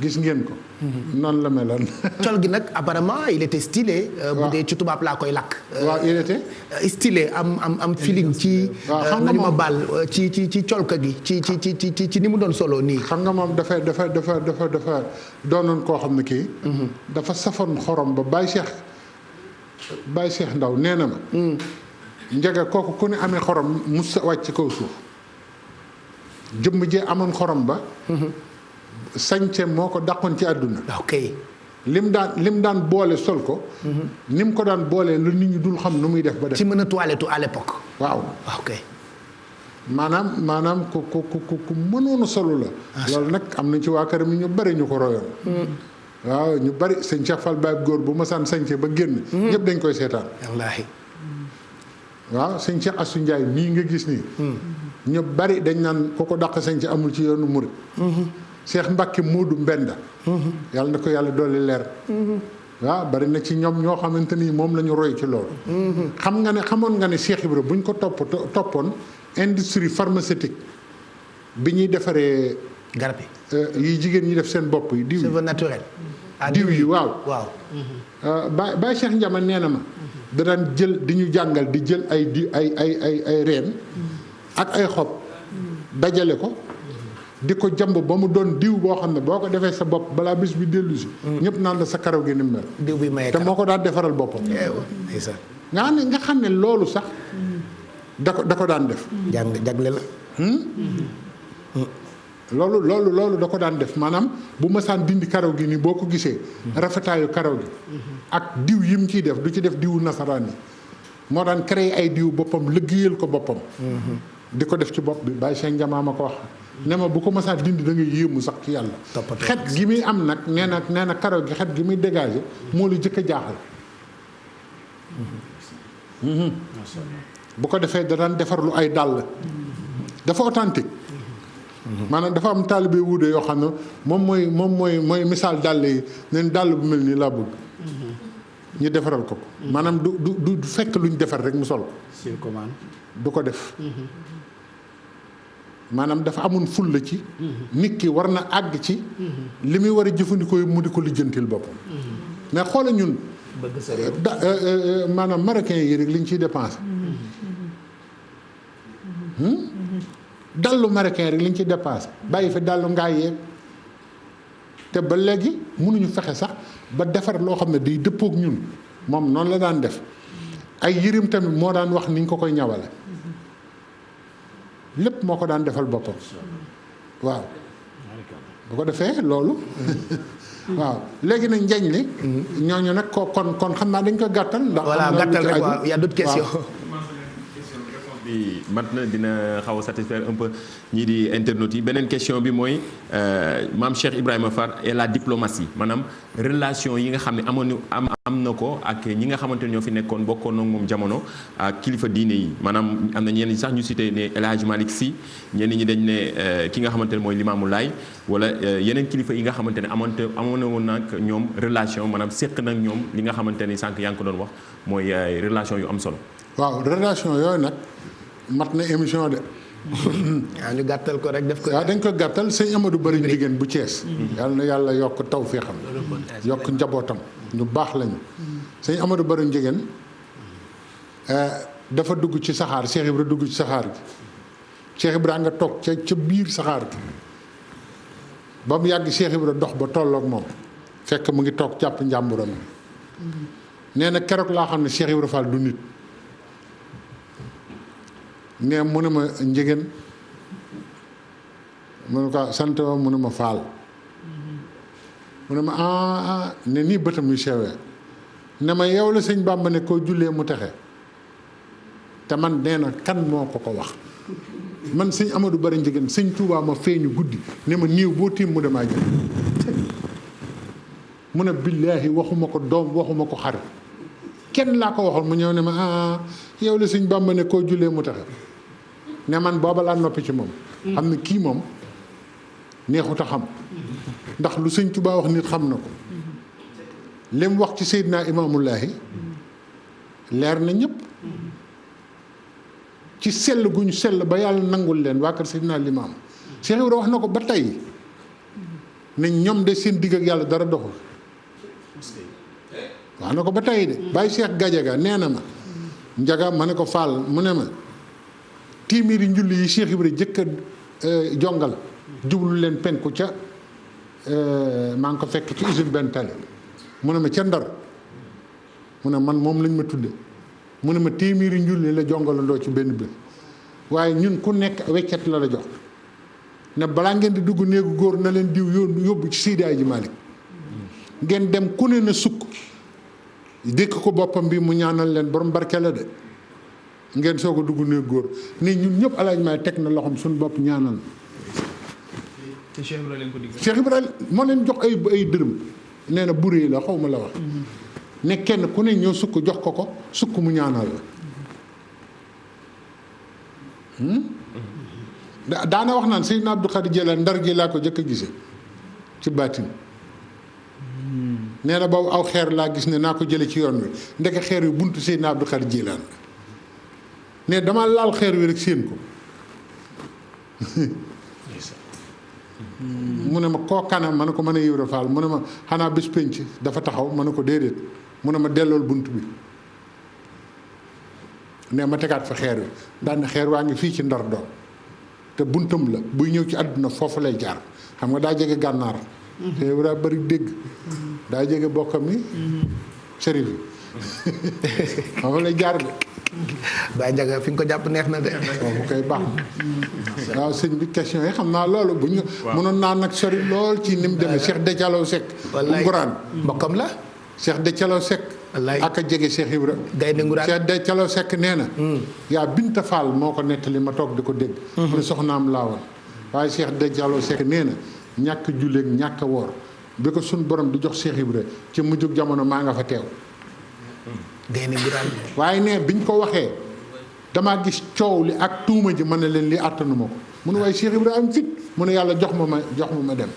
gis ngeen ko. noonu la meloon. col gi nag apparemment il était stylé. bu dee ci tubaab laa koy lakk. waaw il était. stylé am feeling ci. nañu ma baal ci colka gi ci ni mu doon solo nii. xam nga moom dafa doonoon koo xam ne kii. dafa safoon xorom ba Baye Cheikh Ndaw nee na ma. Njaga kooku ku ne amee xorom mus sa wàcc ci kaw suuf. jëmm jee amoon xorom ba. sañce moo ko dàqoon ci àdduna. ok lim daan boole sol ko. ni mu ko daan boolee lu nit ñi dul xam nu muy def ba def. ci mën a toilette à l'époque. waaw ok. maanaam ku mënoon a solu la. loolu nag am nañ ci waa këram ñu bari ñu ko royoon. waaw ñu bari sëñ Cheikh Fall Baye góor bu ma saan sañce ba génn. ñëpp dañ koy seetaan. wallaahi. waaw sëñ Cheikh Assou Ndiaye mii nga gis nii. ñu bari dañ naan ku ko dàq sañce amul ci yoonu murit. Cheikh Mbacke Moodu Mbenda. yàlla na ko yàlla dolli leer. waaw bari na ci ñoom ñoo xamante ni moom la ñu roy ci loolu. xamoon nga ne Cheikh Ibra buñ ko toppoon industrie pharmaceutique bi ñuy defaree. garab yi jigéen ñi def seen bopp yi diw yi. cheveux naturel. diw yi waaw. waaw. Baye Cheikh Ndiama nee na ma. da daan jël di ñu jàngal di jël ay reen. ak ay xob. dajale ko. di ko jàmb ba mu doon diw boo xam ne boo ko defee sa bopp balaa bis bi dellu si. ñëpp naan la sa karaw gi ni mu mel. diw bi maye te moo ko daan defaral boppam. nga xam ne loolu sax. da ko daan def. jagle la. loolu da ko daan def maanaam bu masaan dindi karaw gi nii boo ko gisee. rafetaayu karaw gi. ak diw yi mu ciy def du ci def diwu nasaraan yi. moo daan créer ay diw boppam liggéeyal ko boppam. di ko def ci bopp bi Baye Cheikh Ndiama ma ko wax. ne ma bu ko masaan dindi da ngay yéemu sax ci yàlla. xet gi muy am nag nee na karaw gi xet gi muy dégager moo la jëkk a jaaxal. bu ko defee da daan defar lu ay dàll. dafa authentique. maanaam dafa am taalibe wuude yoo xam ne moom mooy misaal dàll yi neen dàll bu mel nii laa bëgg. ñu defaral ko. maanaam du fekk luñ defar rek mu sol ko. sur commande. du ko def. maanaam dafa amoon ful la ci. nit ki war na àgg ci. li muy war a jëfandikoo mu di ko lijjantil boppam. mais xoola ñun. bëgg sa réew. maanaam marocain yi rek liñ ciy dépensé. dallu marocain rek liñ ciy dépensé bàyyi fi dallu ngaay yeeg te ba léegi mënuñu fexe sax ba defar loo xam ne day dëppook ñun moom noonu la daan def ay yërim tamit moo daan wax niñ ko koy ñawale lépp moo ko daan defal boppam waaw bu ko defee loolu waaw léegi nag njañ li ñooñu nag kon xam naa dañ ko gàttal ndax voilà gàttal rek waaw y a d'autres questions bi mat na dina xaw a satisfaire un peu ñii di internautes yi beneen question bi mooy maam Cheikh Ibrahima Fall et la diplomatie maanaam relation yi nga xam ne am na ko ak ñi nga xamante ne ñoo fi nekkoon bokkoon ak moom jamono ak kilifa diine yi maanaam am na ñenn ñi sax ñu cité ne El Hadj Malick Sy ñenn ñi dañ ne ki nga xamante ne mooy Limamou Laye wala yeneen kilifa yi nga xamante ne amoon na woon nag ñoom relation maanaam séq nag ñoom li nga xamante ni sànq yaa ngi ko doon wax mooy relation yu am solo. waaw relation yooyu nag mat na émission de. waaw ñu gàttal ko rek def ko. waaw dañ ko gàttal sëñ Amadou Bari jigéen bu Thiès. yàlla na yàlla yokk tawfeexam yokk njabootam ñu baax lañu. sëñ Amadou Bari jigéen dafa dugg ci saxaar Cheikh Ibra dugg ci saxaar gi Cheikh Ibra nga toog ca biir saxaar gi ba mu yàgg Cheikh Ibra dox ba tolloog moom fekk mu ngi toog jàpp njàmburam nee na keroog laa xam ne Cheikh Ibra Fall du nit. ne mu ne ma njëgeen mu ne ko sant ma mu ne ma faal mu ne ma ne nii bëtam yu sewee ne ma yow la sëñ Bàmba ne koo jullee mu texe te man nee na kan moo ko wax man sëñ Amadou Bari njëgeen sëñ Tuubaa ma feeñu guddi ne ma niiw boo tiim mu demaa jël mu ne billaahi waxuma ko doom waxuma ko xarit kenn laa ko waxoon mu ñëw ne ma yow la sëñ Bàmba ne koo jullee mu texe ne man booba laa noppi ci moom xam ne kii moom neexut a xam ndax lu sëñ Tuubaa wax nit xam na ko li mu wax ci Seydina Imaamullaahi leer na ñëpp ci sell gu ñu sell ba yàlla nangul leen waa kër Seydina Limaam Cheikh Ibra wax na ko ba tey ne ñoom de seen digg ak yàlla dara doxul wax na ko ba tey de Baye Cheikh Gadiaga nee na ma njaga ma ne ko Fall mu ne ma téeméeri njulli yi Cheikh Ibra jëkk a jongal jublu leen penku ca maa ngi ko fekk ci usine benn tali mu ne ma ca Ndar mu ne man moom lañ ma tudde mu ne ma téeméeri njulli la jongalandoo ci benn bés waaye ñun ku nekk weccet la jox ne balaa ngeen di dugg néegu góor na leen diw yóbbu ci Seydi Hadji Malick ngeen dem ku ne na sukk dékk ko boppam bi mu ñaanal leen borom barke la de ngeen soog a dugg néegu góor nii ñun ñëpp Alaaji Maalik teg na loxoom suñu bopp ñaanal te Cheikh Ibra leen ko digal. Cheikh Ibra moo leen jox ay dërëm nee na buree la xaw ma la wax ne kenn ku ne ñëw sukk jox ko sukk mu ñaanal la daana wax naan Seydina Abdou Khadir Jilani Ndar gi laa ko jëkk a gise ci baatin nee na boobu aw xeer laa gis ne naa ko jële ci yoon wi ndeke xeer wi buntu Seydina Abdou Khadir Jilani ne dama laal xeer wi rek séen ko mu ne ma koo kanam ma ne ko mën a Ibra Fall mu ne ma xanaa bés penc dafa taxaw ma ne ko déedéet mu ne ma dellool bunt bi ne ma tegaat fa xeer wi daan xeer waa ngi fii ci Ndar doom te buntam la buy ñëw ci àdduna foofu lay jaar xam nga daa jege gànnaar te daa bëri dégg daa jege bokkam ni sërif yi foofu lay jaar de Baye Ndiaga fi nga ko jàpp neex na de foofu koy baax waaw sëñ bi question yi xam naa loolu bu ñu mënoon naa nag sori lool ci ni mu demee Cheikh Déthialo Seck Nguraan mbokkam la Cheikh Déthialo Seck ak a jege Cheikh Ibra gaynde Nguraan Cheikh Déthialo Seck nee na yaa Binta Fall moo ko nettali ma toog di ko dégg mu ne soxnaam laa woon waaye Cheikh Déthialo Seck nee na ñàkk julleeg ñàkk woor bi ko suñ borom di jox Cheikh Ibra ci mujjug jamono maa nga fa teew gaynde Nguraan waaye ne biñ ko waxee damaa gis coow li ak tuuma ji ma ne leen li àttanu ma ko mu ne waaye Cheikh Ibra am fit mu ne yàlla jox ma dem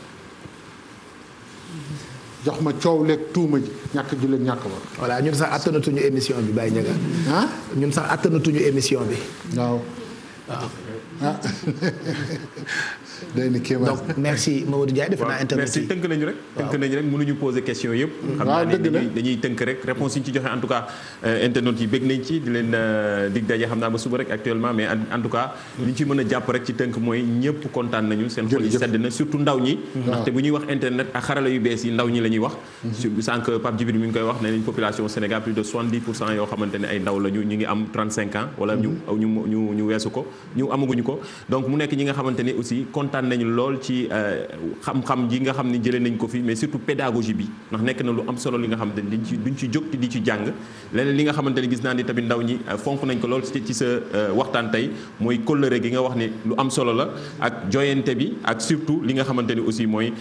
jox ma coow leeg tuuma ji ñàkk julleeg ñàkk woor voilà ñun sax attanatuñu émission bi Baye Ndiaga ñun sax attanatuñu émission bi waaw ah day na kéemaan donc merci Mamadou Ndiaye defe naa internet merci tënk nañu rek mënuñu poser question yëpp xam naa ne dañuy tënk rek réponse yi ñu ci joxe en tout cas internet yi bëgg nañ ci di leen dig daje xam naa ba suba rek actuellement mais en tout cas li ñu ci mën a jàpp rek ci tënk mooy ñëpp kontaan nañu seen xol yi sedd na surtout ndaw ñi ndaxte bu ñuy wax internet ak xarala yu bees yi ndaw ñi la ñuy wax sànq Pape Djibril mi ngi koy wax ne nañ population Sénégal plus de 70% yoo xamante ne ay ndaw lañu ñu ngi am 35 ans wala ñu weesu ko ñu amaguñu ko donc mu nekk ñi nga xamante ne aussi kontaan nañu lool ci xam-xam ji nga xam ne jëlee nañ ko fi mais surtout pédagogie bi ndax nekk na lu am solo li nga xamante ne duñ ci jóg te di ci jàng leneen li nga xamante ne gis naa ni tamit ndaw ñi fonk nañ ko lool ci sa waxtaan tey mooy kóllëre gi nga wax ni lu am solo la ak joyante bi ak surtout li nga xamante ne aussi mooy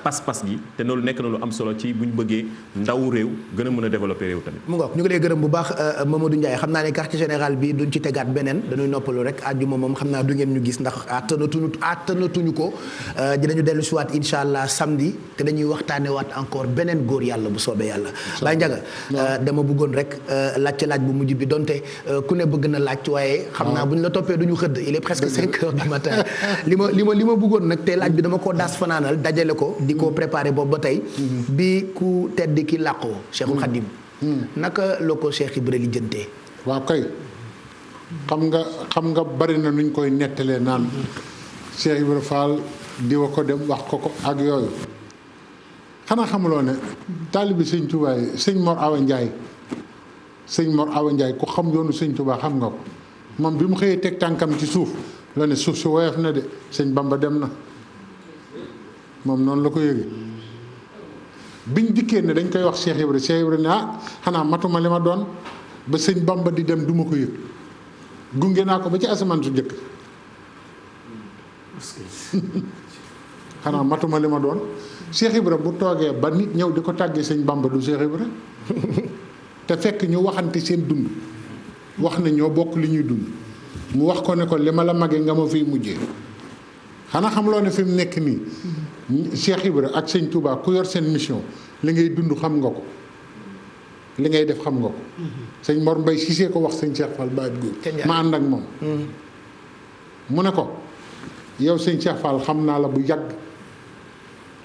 pas-pas gi te loolu nekk na lu am solo ci bu ñu bëggee ndaw réew gën a mën a développer réew tamit. mu ngoog ñu ngi lay gërëm bu baax Mamadou Ndiaye xam naa ne quartier général bi duñ ci tegaat beneen dañuy noppalu rek àjjuma moom xam naa du ngeen ñu gis ndax attanatuñu ko dinañu dellu si waat incha allah samedi te dañuy waxtaane waat encore beneen góor yàlla bu soobee yàlla Baye Ndiaga dama bëggoon rek laajte laaj bu mujj bi donte ku ne bëgg na laaj waaye xam naa bu ñu la toppee duñu xëdd il est presque 5 heures du matin li ma bëggoon nag te laaj bi dama koo daas fanaanal dajale ko di ko préparé boobu ba tey bi ku tedd ki làqoo Cheikhul Khadim naka la ko Cheikh Ibra li jëntee waaw kay xam nga bari na nuñ koy nettalee naan Cheikh Ibra Fall diwa ko dem wax ko ak yooyu xanaa xamuloo ne taalibi sëñ Touba yi sëñ Mor Awa Ndiaye ku xam yoonu sëñ Touba xam nga ko moom bi mu xëyee teg tànkam ci suuf la ne suuf si woyof na de sëñ Bamba dem na moom noonu la ko yëgee biñ dikkee ne dañ koy wax Cheikh Ibra ne xanaa matuma li ma doon ba sëñ Bamba di dem duma ko yëg gunge naa ko ba ci asamaan su jëkk xanaa matuma li ma doon Cheikh Ibra bu toogee ba nit ñëw di ko tàggee sëñ Bamba du Cheikh Ibra te fekk ñu waxante seen dund wax ne ñoo bokk li ñuy dund mu wax ko ne ko li ma la magee nga ma fiy mujjee xanaa xam loo ne fi mu nekk nii Cheikh Ibra ak sëñ Touba ku yor seen mission li ngay dund xam nga ko li ngay def xam nga ko. sëñ Mor Mbaye Cissé ko wax sëñ Cheikh Fall Baye Góor ma ànd ak moom. mu ne ko yow sëñ Cheikh Fall xam naa la bu yàgg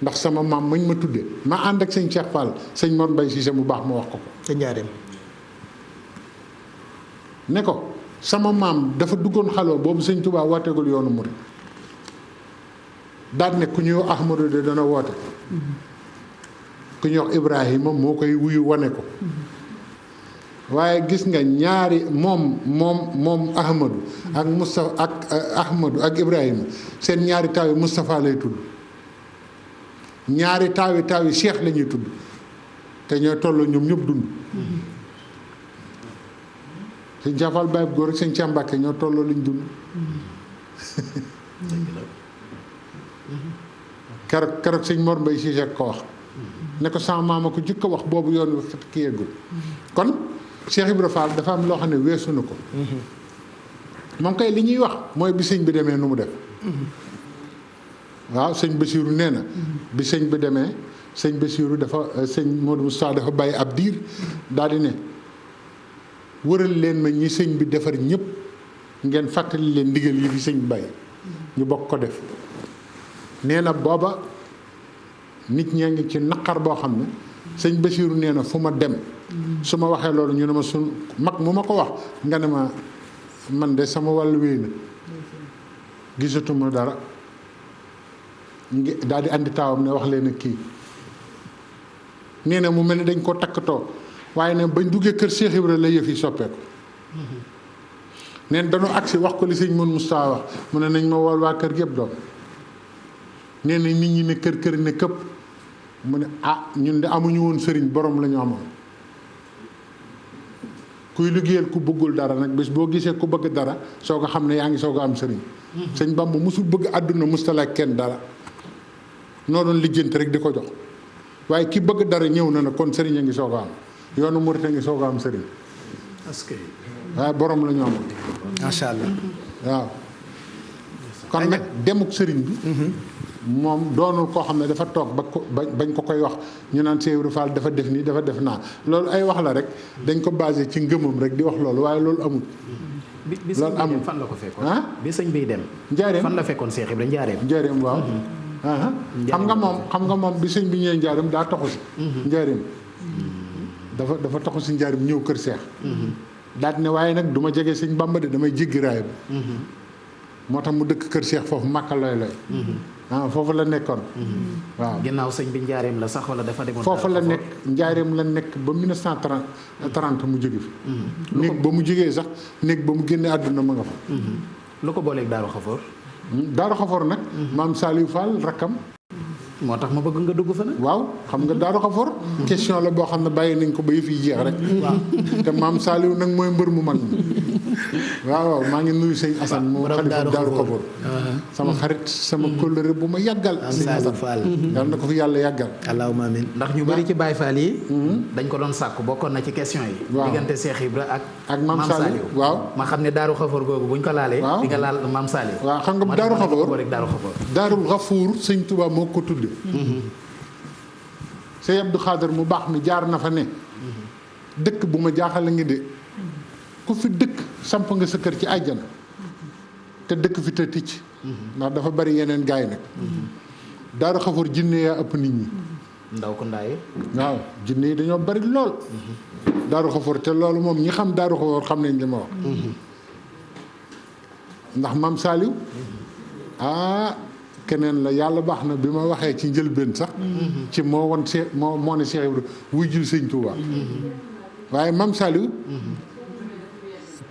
ndax sama maam mañ ma tudde ma ànd ak sëñ Cheikh Fall sëñ Mor Mbaye Cissé mu baax ma wax ko ko. te njaareem. ne ko sama maam dafa duggoon xaloo boobu sëñ Touba wooteegul yoonu murid daal ne ku ñuy wax Ahmadou de dana woote. ku ñuy wax Ibrahima moo koy wuyu wane ko. waaye gis nga ñaari moom Ahmadou ak Moustapha ak Ahmadou ak Ibrahima seen ñaari taaw yi Moustapha lay tudd ñaari taaw yi Cheikh la ñuy tudd te ñooy tolloo ñoom ñëpp dund. sëñ Jafal Baye Góor ak sëñ Càmbake ñoo tolloo liñ dund. keroog sëñ Mor Mbaye Cissé ko wax. ne ko sama maama ko jëkk a wax boobu yoon wi ki yeggul kon Cheikh Ibra Fall dafa am loo xam ne weesu na ko. moom kay li ñuy wax mooy bi sëñ bi demee nu mu def. waaw sëñ Bassirou nee na. bi sëñ bi demee sëñ Bassirou sëñ Modou Moustapha dafa bàyyi ab diir daal di ne wëral leen ma ñi sëñ bi defar ñëpp ngeen fàttali leen ndigal yi fi sëñ bi bàyyi. ñu bokk ko def nee na booba nit ñaa ngi ci naqar boo xam ne sëñ Bassirou nee na fu ma dem. su ma waxee loolu ñu ne ma sun mag mu ma ko wax nga ne ma man de sama wàllu wéy na gisatuma dara daal di andi taawam ne wax leen ak kii nee na mu mel ni dañ ko takkatoo waaye ne bañ duggee kër Cheikh Ibra la yëf yi soppeeku. neen dañoo agsi wax ko li sëñ Mun Moustapha wax mu ne nañ ma wool waa kër gépp doom nee na nit ñi ne kër ne këpp mu ne ñun de amuñu woon sëriñ borom la ñu amoon. kuy liggéeyal ku bëggul dara nag bés boo gisee ku bëgg dara soo ko xam ne yaa ngi soo ko am sëriñ. sëñ Bamba mosul bëgg àdduna mustalaak kenn dara noo doon lijjanti rek di ko jox waaye ki bëgg dara ñëw na kon sëriñ a ngi soo ko am yoonu murit a ngi soo ko am sëriñ. parce que. waaye borom la ñu amoon. macha allah. waaw kon nag demuk sëriñ bi. moom doonul koo xam ne dafa toog bañ ko koy wax ñu naan Cheikh Ibra Fall dafa def nii dafa def naa loolu ay wax la rek dañ ko basé ci ngëmam rek di wax loolu waaye loolu amul. bi sëñ bi dem fan la ko fekkoon. bi sëñ biy dem. njaareem fan la fekkoon Cheikh Ibra njaareem waaw. xam nga moom bi sëñ bi ñëwee njaareem daa toxu si. njaareem dafa toxu si njaareem ñëw kër Cheikh. daal ne waaye nag du ma jege sëñ Bamba de damay jéggi raay bi. moo tax mu dëkk kër Cheikh foofu Makka looy. foofu la nekkoon. waaw ginnaaw sëñ bi njaareem la sax wala dafa demoon. foofu la nekk njaareem la nekk ba 1930 mu jóge fi. néeg ba mu jógee sax néeg ba mu génne àdduna ma nga fa. lu ko booleeg Daaru Xafoor. Daaru Xafoor nag. maam Saliou Fall rakkam. moo tax ma bëgg nga dugg fa nag. waaw xam nga Daaru Xafoor. question la boo xam ne bàyyi nañ ko ba yëf yi jeex rek. waaw te maam Saliou nag mooy mbër mu mag mi. waaw maa ngi nuyu sëñ Assane moo xalifa Daaru Xafoor sama xarit sama kóllëre bu ma yàggal. sëñ Assane Fall yal na ko fi yàlla yàggal. allahumma amiin. ndax ñu bari ci Baye Fall yi. dañ ko doon sàkk bokkoon na ci question yi. waaw diggante Cheikh Ibra ak maam Saliou waaw ma xam ne Daaru Xafoor googu buñ ko laalee. waaw di nga laal maam Saliou. waaw xam nga Daaru Xafoor Daaru Xafoor sëñ Touba moo ko tudde sëñ Abdou Khader mu baax mi jaar na fa ne. dëkk bu ma jaaxal la ngi de ku fi dëkk samp nga sa kër ci àjjana te dëkk fi te ticc ndax dafa bari yeneen gaay nag. Daaru Xafoor jinne yaa ëpp nit ñi. ndaw ko ndaaye. waaw jinne yi dañoo bari lool. Daaru Xafoor te loolu moom ñi xam Daaru Xafoor xam nañ li ma wax. ndax maam Saliou keneen la yàlla baax na bi ma waxee ci njëlbeen sax. ci moo ne Cheikh Ibra wuy jul sëñ Touba. waaye maam Saliou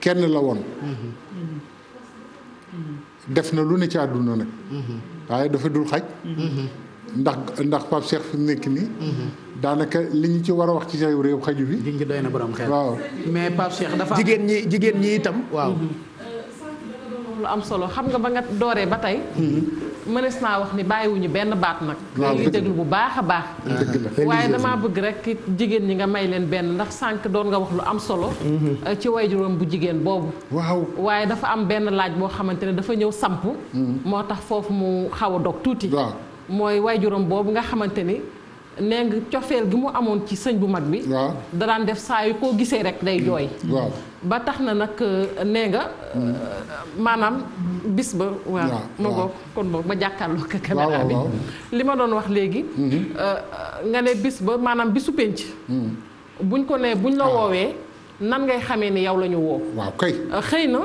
kenn la woon. def na lu ne ci àdduna nag. waaye dafa dul xaj. ndax Pape Cheikh fi mu nekk nii. daanaka li ñu ci war a wax ci Cheikh Ibra yëpp xaju fi. liñ ci doy na borom xel. waaw mais Pape Cheikh dafa. jigéen ñi itam waaw. lu am solo xam nga ba nga dooree ba tey. mënees naa wax ni bàyyiwuñu benn baat nag. waaw ngi déglu bu baax a baax. waaye damaa bëgg rek jigéen ñi nga may leen benn ndax sànq doon nga wax lu am solo. ci wayjuram bu jigéen boobu. waaw waaye dafa am benn laaj boo xamante ne dafa ñëw samp. moo tax foofu mu xaw a dog tuuti. mooy wayjuram boobu nga xamante ni nee nga cofeel gi mu amoon ci sëñ bu mag bi. waaw da daan def saa yu koo gisee rek day jooy. waaw ba tax na nag nee nga maanaam bis ba. waaw ma boog kon boog ma jàkkaarloo ko caméra bi. li ma doon wax léegi. nga ne bis ba maanaam bisu penc. buñ ko nee buñ la woowee nan ngay xamee ni yow la ñu woo. waaw kay. xëy na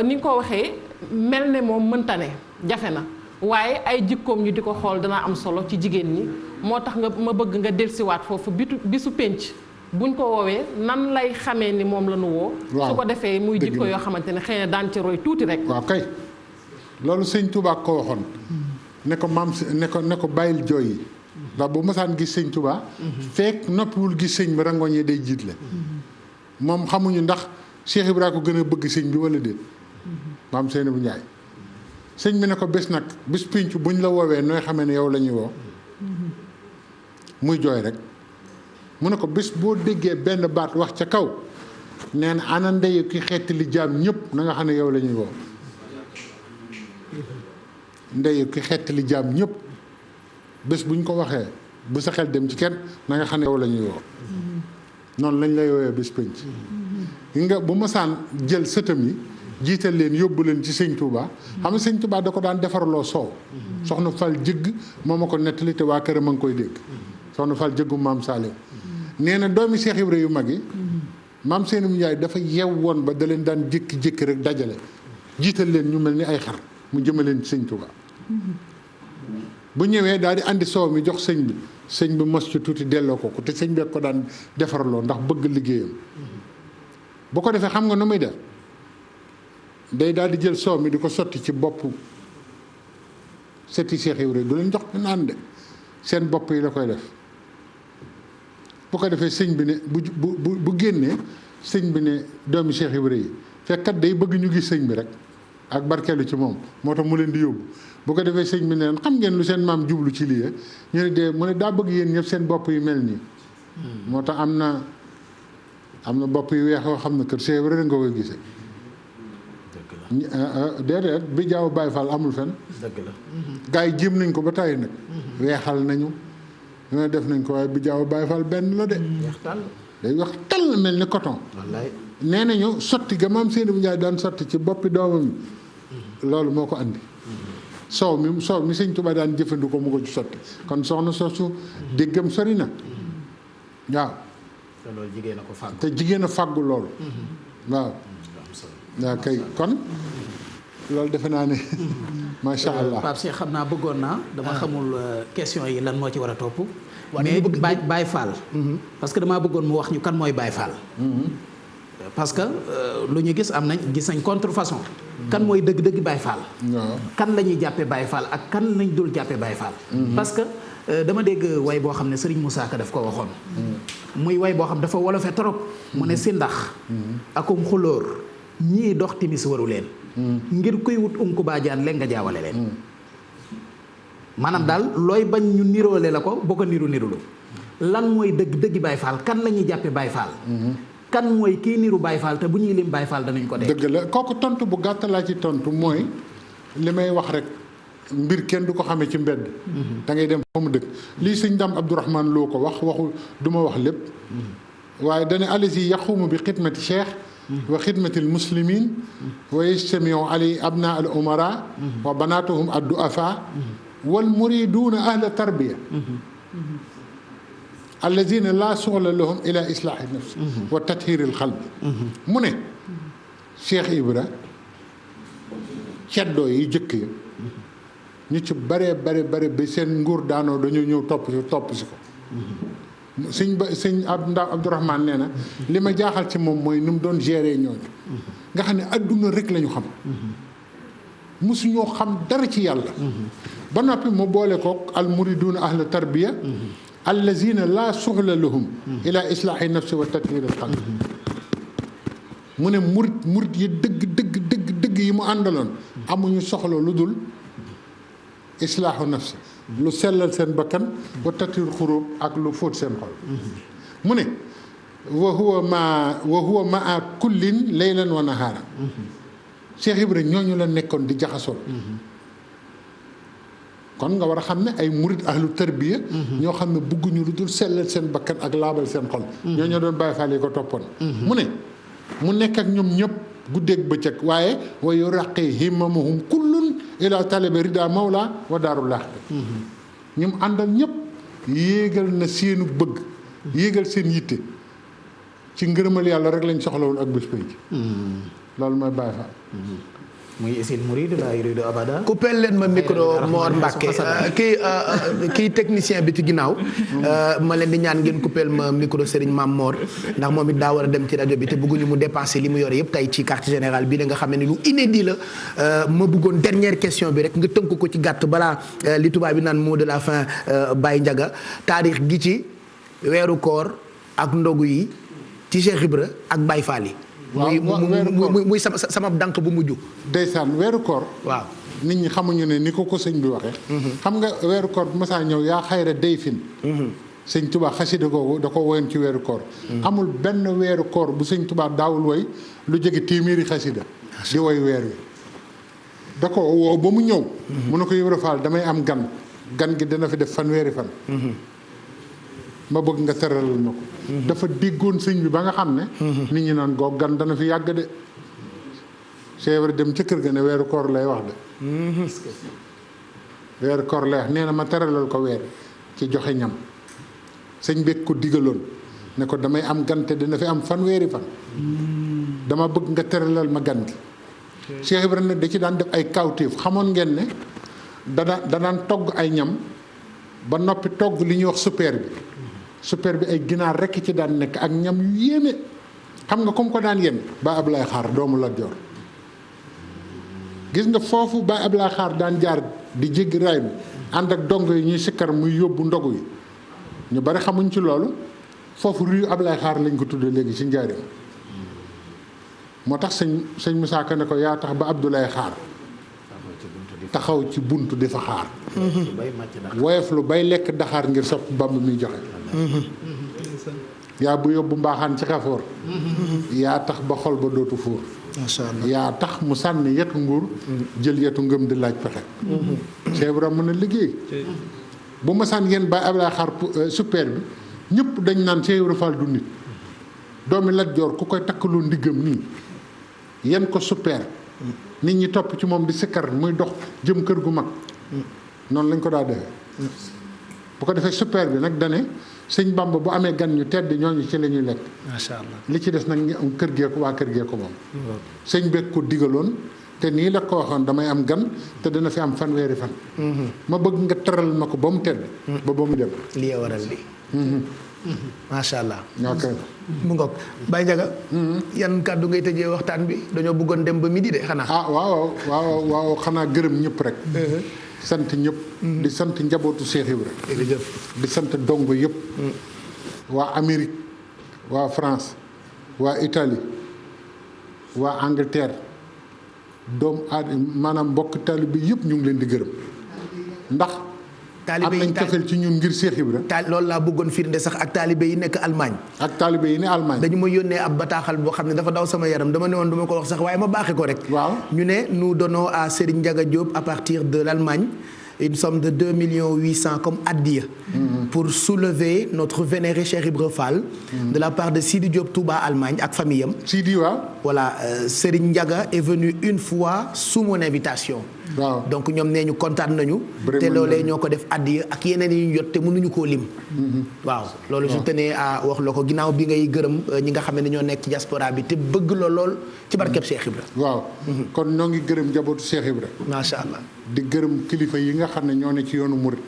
ni nga ko waxee mel ne moom mënta ne jafe na waaye ay jikkoom ñu di ko xool dana am solo ci jigéen ñi moo tax nga ma bëgg nga dellusiwaat foofu bisu penc buñ ko woowee nan lay xamee ni moom la ñu woo. su ko defee muy jikko yoo xamante ne xëy na daan ci roy tuuti rek. waaw kay loolu sëñ Touba ko waxoon. ne ko maam ne ko bàyyil jooy yi. ndax bu masaan gis sëñ Touba. fekk noppiwul gis sëñ bi rangoñ yi day jiitle. moom xamuñu ndax Cheikh Ibrahima ko gën a bëgg sëñ bi wala déet. maam Seynabou Ndiaye. sëñ bi ne ko bés nag bés pinc buñ la woowee nooy xamee ne yow la ñuy woo. muy jooy rek. mu ne ko bés boo déggee benn baat wax ca kaw. nee na ana ndeyu ki xettali jaam ñëpp na nga xam ne yow la ñuy woo. ndeyu ki xettali jaam ñëpp. bés buñ ko waxee bu sa xel dem ci kenn na nga xam ne yow la ñuy woo. noonu lañ lay woowee bés penc. nga bu masaan jël sëtam yi jiital leen yóbbu leen ci sëñ Touba. xam nga sëñ Touba da ko daan defaraloo soow. soxna Fall jëgg moo ma ko nettali te waa këram a ngi koy dégg. soxna Fall jëggu maam Saliou. nee na doomi Cheikh Ibra yu mag yi. maam Seynabou Ndiaye dafa yew woon ba da leen daan jékki-jékki rek dajale. jiital leen ñu mel ni ay xar mu jëmaleen ci sëñ Touba. bu ñëwee daal di andi soow mi jox sëñ bi mos ci tuuti delloo ko te sëñ bi ko daan defaraloo ndax bëgg liggéeyam. bu ko defee xam nga nu muy def day daal di jël soow mi di ko sotti ci boppu sëti Cheikh Ibra du leen jox ñu naan de seen bopp yi la koy def. bu ko defee sëñ bi ne bu génnee sëñ bi ne doomi Cheikh Ibra yi fekkat day bëgg ñu gis sëñ bi rek ak barkeelu ci moom moo tax mu leen di yóbbu. bu ko defee sëñ bi ne leen xam ngeen lu seen maam jublu ci lii ñu ne de mu ne daa bëgg yéen ñëpp seen bopp yu mel nii. moo tax am na bopp yu weex yoo xam ne kër Cheikh Ibra nga koy gisee. déedéet bi jaaw Baye Fall amul fen dëgg la. gars yi jéem nañ ko ba tàyyi nag. weexal nañu. ñoo def nañ ko waaye bi jaaw Baye Fall benn la de. day wax tal mel ni coton. wallaay nee nañu sotti ga maam Seynabou Ndiaye daan sotti ci boppi doomam loolu moo ko andi. soow mi sëñ Touba daan jëfandikoo mu ko ci sotti kon soxna soosu déggam sori na waaw. te loolu jigéen a ko fàggu. te jigéen a fàggu loolu. waaw. waaw kay kon loolu defe naa ne macha allah. Pape Cheikh xam naa bëggoon naa. dama xamul question yi lan moo ci war a topp. mais Baye Fall. parce que damaa bëggoon mu wax ñu kan mooy Baye Fall. parce que lu ñu gis nañ contrefaçon. kan mooy dëgg-dëgg Baye Fall. kan la ñuy jàppee Baye Fall ak kan lañ dul jàppee Baye Fall. parce que dama dégg way boo xam ne Serigne Moussa Ka daf ko waxoon. muy way boo xam dafa wolofe trop. mu ne si ndax. akum xulóor ñii dox timis waru leen. ngir kuy wut unku baajaan leen nga jaawale leen. maanaam daal looy bañ ñu niroole la ko boo ko nirulu lan mooy dëgg-dëgg Baye Fall kan la ñuy jàppee Baye Fall. kan mooy kii niru Baye Fall te bu ñuy lim Baye Fall danañ ko dee. dëgg la kooku tontu bu gàtt laa ci tontu mooy li may wax rek mbir kenn du ko xamee ci mbedd. da ngay dem fa mu dëkk lii sëñ Dame Abdourahmane loo ko wax waxu du ma wax lépp. waaye dana alisi yaqumu bi xidmati cheikh. wa xidmati al muslimin. wa yajtamiu alay abna al umara. wa banatuhum ad duafa. wal muriduuna ahla tarbiya. alladina laa soxla lahum ila islaahi nafsi wa tathiril xalbi. mu ne Cheikh Ibra ceddoo yi jëkk yi ñu ci bare ba seen nguur daanoo dañoo ñëw topp si ko. sëñ Abdourahmane nee na li ma jaaxal ci moom mooy ni mu doon gérer ñooñu. nga xam ne adduna rek la ñu xam. mosuñoo xam dara ci yàlla. ba noppi mu boole kook al muriduuna ahla tarbiya. allazina laa soxla lahum ila islaahi nafsi wa tathiril qalbi. mu ne murit yi dëgg yi mu àndaloon amuñu soxla lu dul islaahu nafsi lu sellal seen bakkan wa tathir xuruub ak lu fóot seen xol. mu ne wa huwa maa kullin laylan wa nahaara. Cheikh Ibra ñooñu la nekkoon di jaxasoo. kon nga war a xam ne ay murid ahlu tarbiya ñoo xam ne bëgguñu lu dul sellal seen bakkan ak laabal seen xol. ñoo ñoo doon Baay Faal yi ko toppoon. mu ne mu nekk ak ñoom ñëpp guddeeg bëccëg waaye wa yuraqi himmamahum kullun ila talabi rida mawla wa daarul laaxira ñu mu àndal ñëpp yéegal na seenu bëgg yéegal seen yitte ci ngërëmal yàlla rek lañ soxlawul ak bés penc loolu mooy Baay Faal. muy isil murid la yuridu abada. coupeel leen ma micro Mor Mbacke kii technicien bi ci ginnaaw. ma leen di ñaan ngeen coupeel ma micro Serigne Mame Mor ndax moom it daa war a dem ci rajo bi te bëgguñu mu dépasser li mu yor yëpp tey ci quartier général bii da nga xam ne lu inédit la. ma bëggoon dernière question bi rek nga tënk ko ci gàtt balaa li tubaab bi naan mot de la fin Baye Ndiaga taarix gi ci weeru koor ak ndogu yi ci Cheikh Ibra ak Baye Fall yi. muy sama dànk bu mujj. ndeysaan weeru koor. waaw nit ñi xamuñu ne ni ko sëñ bi waxee. xam nga weeru koor bu masaa ñëw yaa xayra day fin. sëñ Tuubaa xasida googu da ko woyoon ci weeru koor. amul benn weeru koor bu sëñ Tuubaa daawul woy lu jege téeméeri xasida di woy weer wi. da ko woo ba mu ñëw. mu ne ko Ibra Faal damay am gan gi dana fi def fanweeri fan. ma bëgg nga teralal ma ko. dafa déggoon sëñ bi ba nga xam ne. nit ñi naan goog gan dana fi yàgg de. Cheikh Ibra dem ca kër ga ne weeru koor lay wax de. weeru koor lay wax nee na ma teralal ko weer ci joxe ñam. sëñ beeg ko digaloon ne ko damay am gan te dana fi am fanweeri fan. dama bëgg nga teralal ma gan gi. Cheikh Ibra nag da ci daan def ay kawtéef xamoon ngeen ne danaan togg ay ñam ba noppi togg li ñuy wax super bi. super bi ay ginaar rekk ci daan nekk ak ñam yu yéeme xam nga comme ko daan yéen Baay Ablaay Xaar doomu Lat Joor gis nga foofu Baay Ablaay Xaar daan jaar di jéggi raay bi ànd ak dongo yi ñuy sikkar muy yóbbu ndogu yi ñu bari xamuñ ci loolu foofu rue Ablaay Xaar lañ ko tuddee léegi ci Njaaréem moo tax sëñ Musaa Ka ne ko yaa tax ba Abdoulaye Xaar taxaw ci buntu di fa xaar woyof lu bay lekk daxaar ngir sopp Bàmba muy joxe yaa bu yóbbu mbaaxaan ci xafoor yaa tax ba xol ba dootu fóor yaa tax mu sànni yetu nguur jël yetu ngëm di laaj pexe Cheikh Ibrahima mën a liggéey bu ma sànn yéen Baay Ablaay Xaar super bi ñëpp dañ naan Cheikh Ibrahima Fall du nit doomi Lat Joor ku koy takkaloo ndiggam nii yen ko super nit ñi topp ci moom di sikkar muy dox jëm kër gu mag noonu lañ ko daa defee bu ko defee super bi nag dane sëñ Bamba bu amee gan ñu tedd ñooñu ci la ñuy lekk macha allah li ci des nag kër gee ko waa kër gee ko moom sëñ beeg ko digaloon te nii la ko waxoon damay am gan te dana fi am fanweeri fan ma bëgg nga teral ma ko ba mu tedd ba mu dem li waral li macha allah. ok mu ngoog Baye Ndiaga. yan kàddu ngay tëjee waxtaan bi dañoo bëggoon dem ba midi de xanaa. ah waaw xanaa gërëm ñëpp rek. sant ñëpp. di sant njabootu Cheikh Ibra. di sant dongo yëpp. waa Amérique waa France waa Italie waa Angleterre maanaam mbokk taalibe bi yëpp ñu ngi leen di gërëm ndax. am nañ cofeel ci ñun ngir Cheikh Ibra. loolu laa bëggoon firnde sax ak taalibe yi nekk Allemagne. ak taalibe yi ne Allemagne. dañu ma yónnee ab bataaxal boo xam ne dafa daw sama yaram dama ne woon du ma ko wax sax waaye ma baaxee ko rek. waaw ñu ne nous donnons à Serigne Ndiaga Diop à partir de l'Allemagne une somme de 2 800 000 comme addiya. pour soulever notre vénéré Cheikh Ibra Fall. de la part de Sidi Diop Touba Allemagne ak famille am. Sidi waaw. voilà Serigne Ndiaga est venu une fois sous mon invitation. waaw donc ñoom nee ñu kontaan nañu. te loolee ñoo ko def addiya ak yeneen yi ñu jot te mënuñu koo lim. waaw loolu je tenais à wax la ko ginnaaw bi ngay gërëm ñi nga xam ne ñoo nekk ci diaspora bi te bëgg la lool ci barkeb Cheikh Ibra. waaw kon ñoo ngi gërëm njabootu Cheikh Ibra. macha allah. di gërëm kilifa yi nga xam ne ñoo ne ci yoonu murit.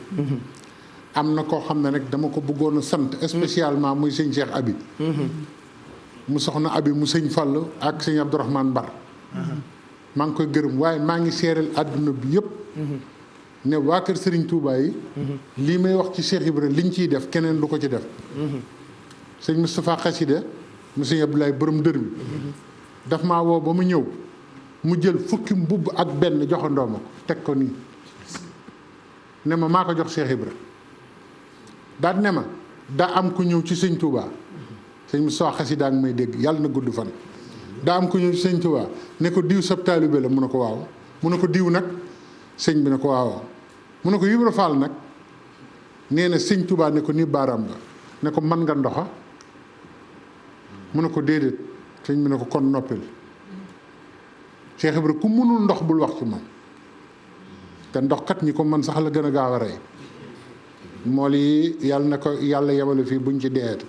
am na koo xam ne nag dama ko bëggoon a sant. spécialement muy sëñ Cheikh Abi. mu soxna Abi mu sëñ Fall ak sëñ Abdourahmane Mbar. maa ngi koy gërëm waaye maa ngi seeral àdduna bi yëpp. ne waa kër Serigne Touba yi. lii may wax ci Cheikh Ibra liñ ciy def keneen du ko ci def. sëñ Moustapha Xasida mu sëñ Abdoulaye borom dër bi. daf maa woo ba mu ñëw mu jël fukki mbubb ak benn joxandoo ma ko teg ko nii. ne ma maa ko jox Cheikh Ibra daal ne ma daa am ku ñëw ci sëñ Touba sëñ Moustapha Xasida ak may dégg yàlla na gudd fan. daa am ku ñëw ci sëñ Touba ne ko diw sab taalibe la mu ne ko waaw mu ne ko diw nag sëñ bi ne ko waaw mu ne ko Ibra Fall nag nee na sëñ Touba ne ko ni baaraam nga ne ko man nga ndoxa mu ne ko déedéet sëñ bi ne ko kon noppil Cheikh Ibra ku mënul ndox bul wax ci moom te ndox kat ñi ko man sax la gën a gaaw a rey mool yi yàlla na ko yàlla yebale fii buñ ci deet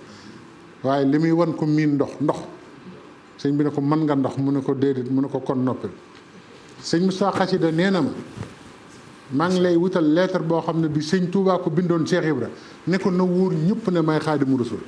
waaye li muy wan ko miin ndox sëñ bi ne ko mën nga ndox mu ne ko déedéet mu ne ko kon noppil sëñ Moussa Xasida nee na ma maa ngi lay wutal lettre boo xam ne bi sëñ Touba ko bindoon Cheikh Ibra ne ko na wóor ñëpp ne may Xaadimu Rasuul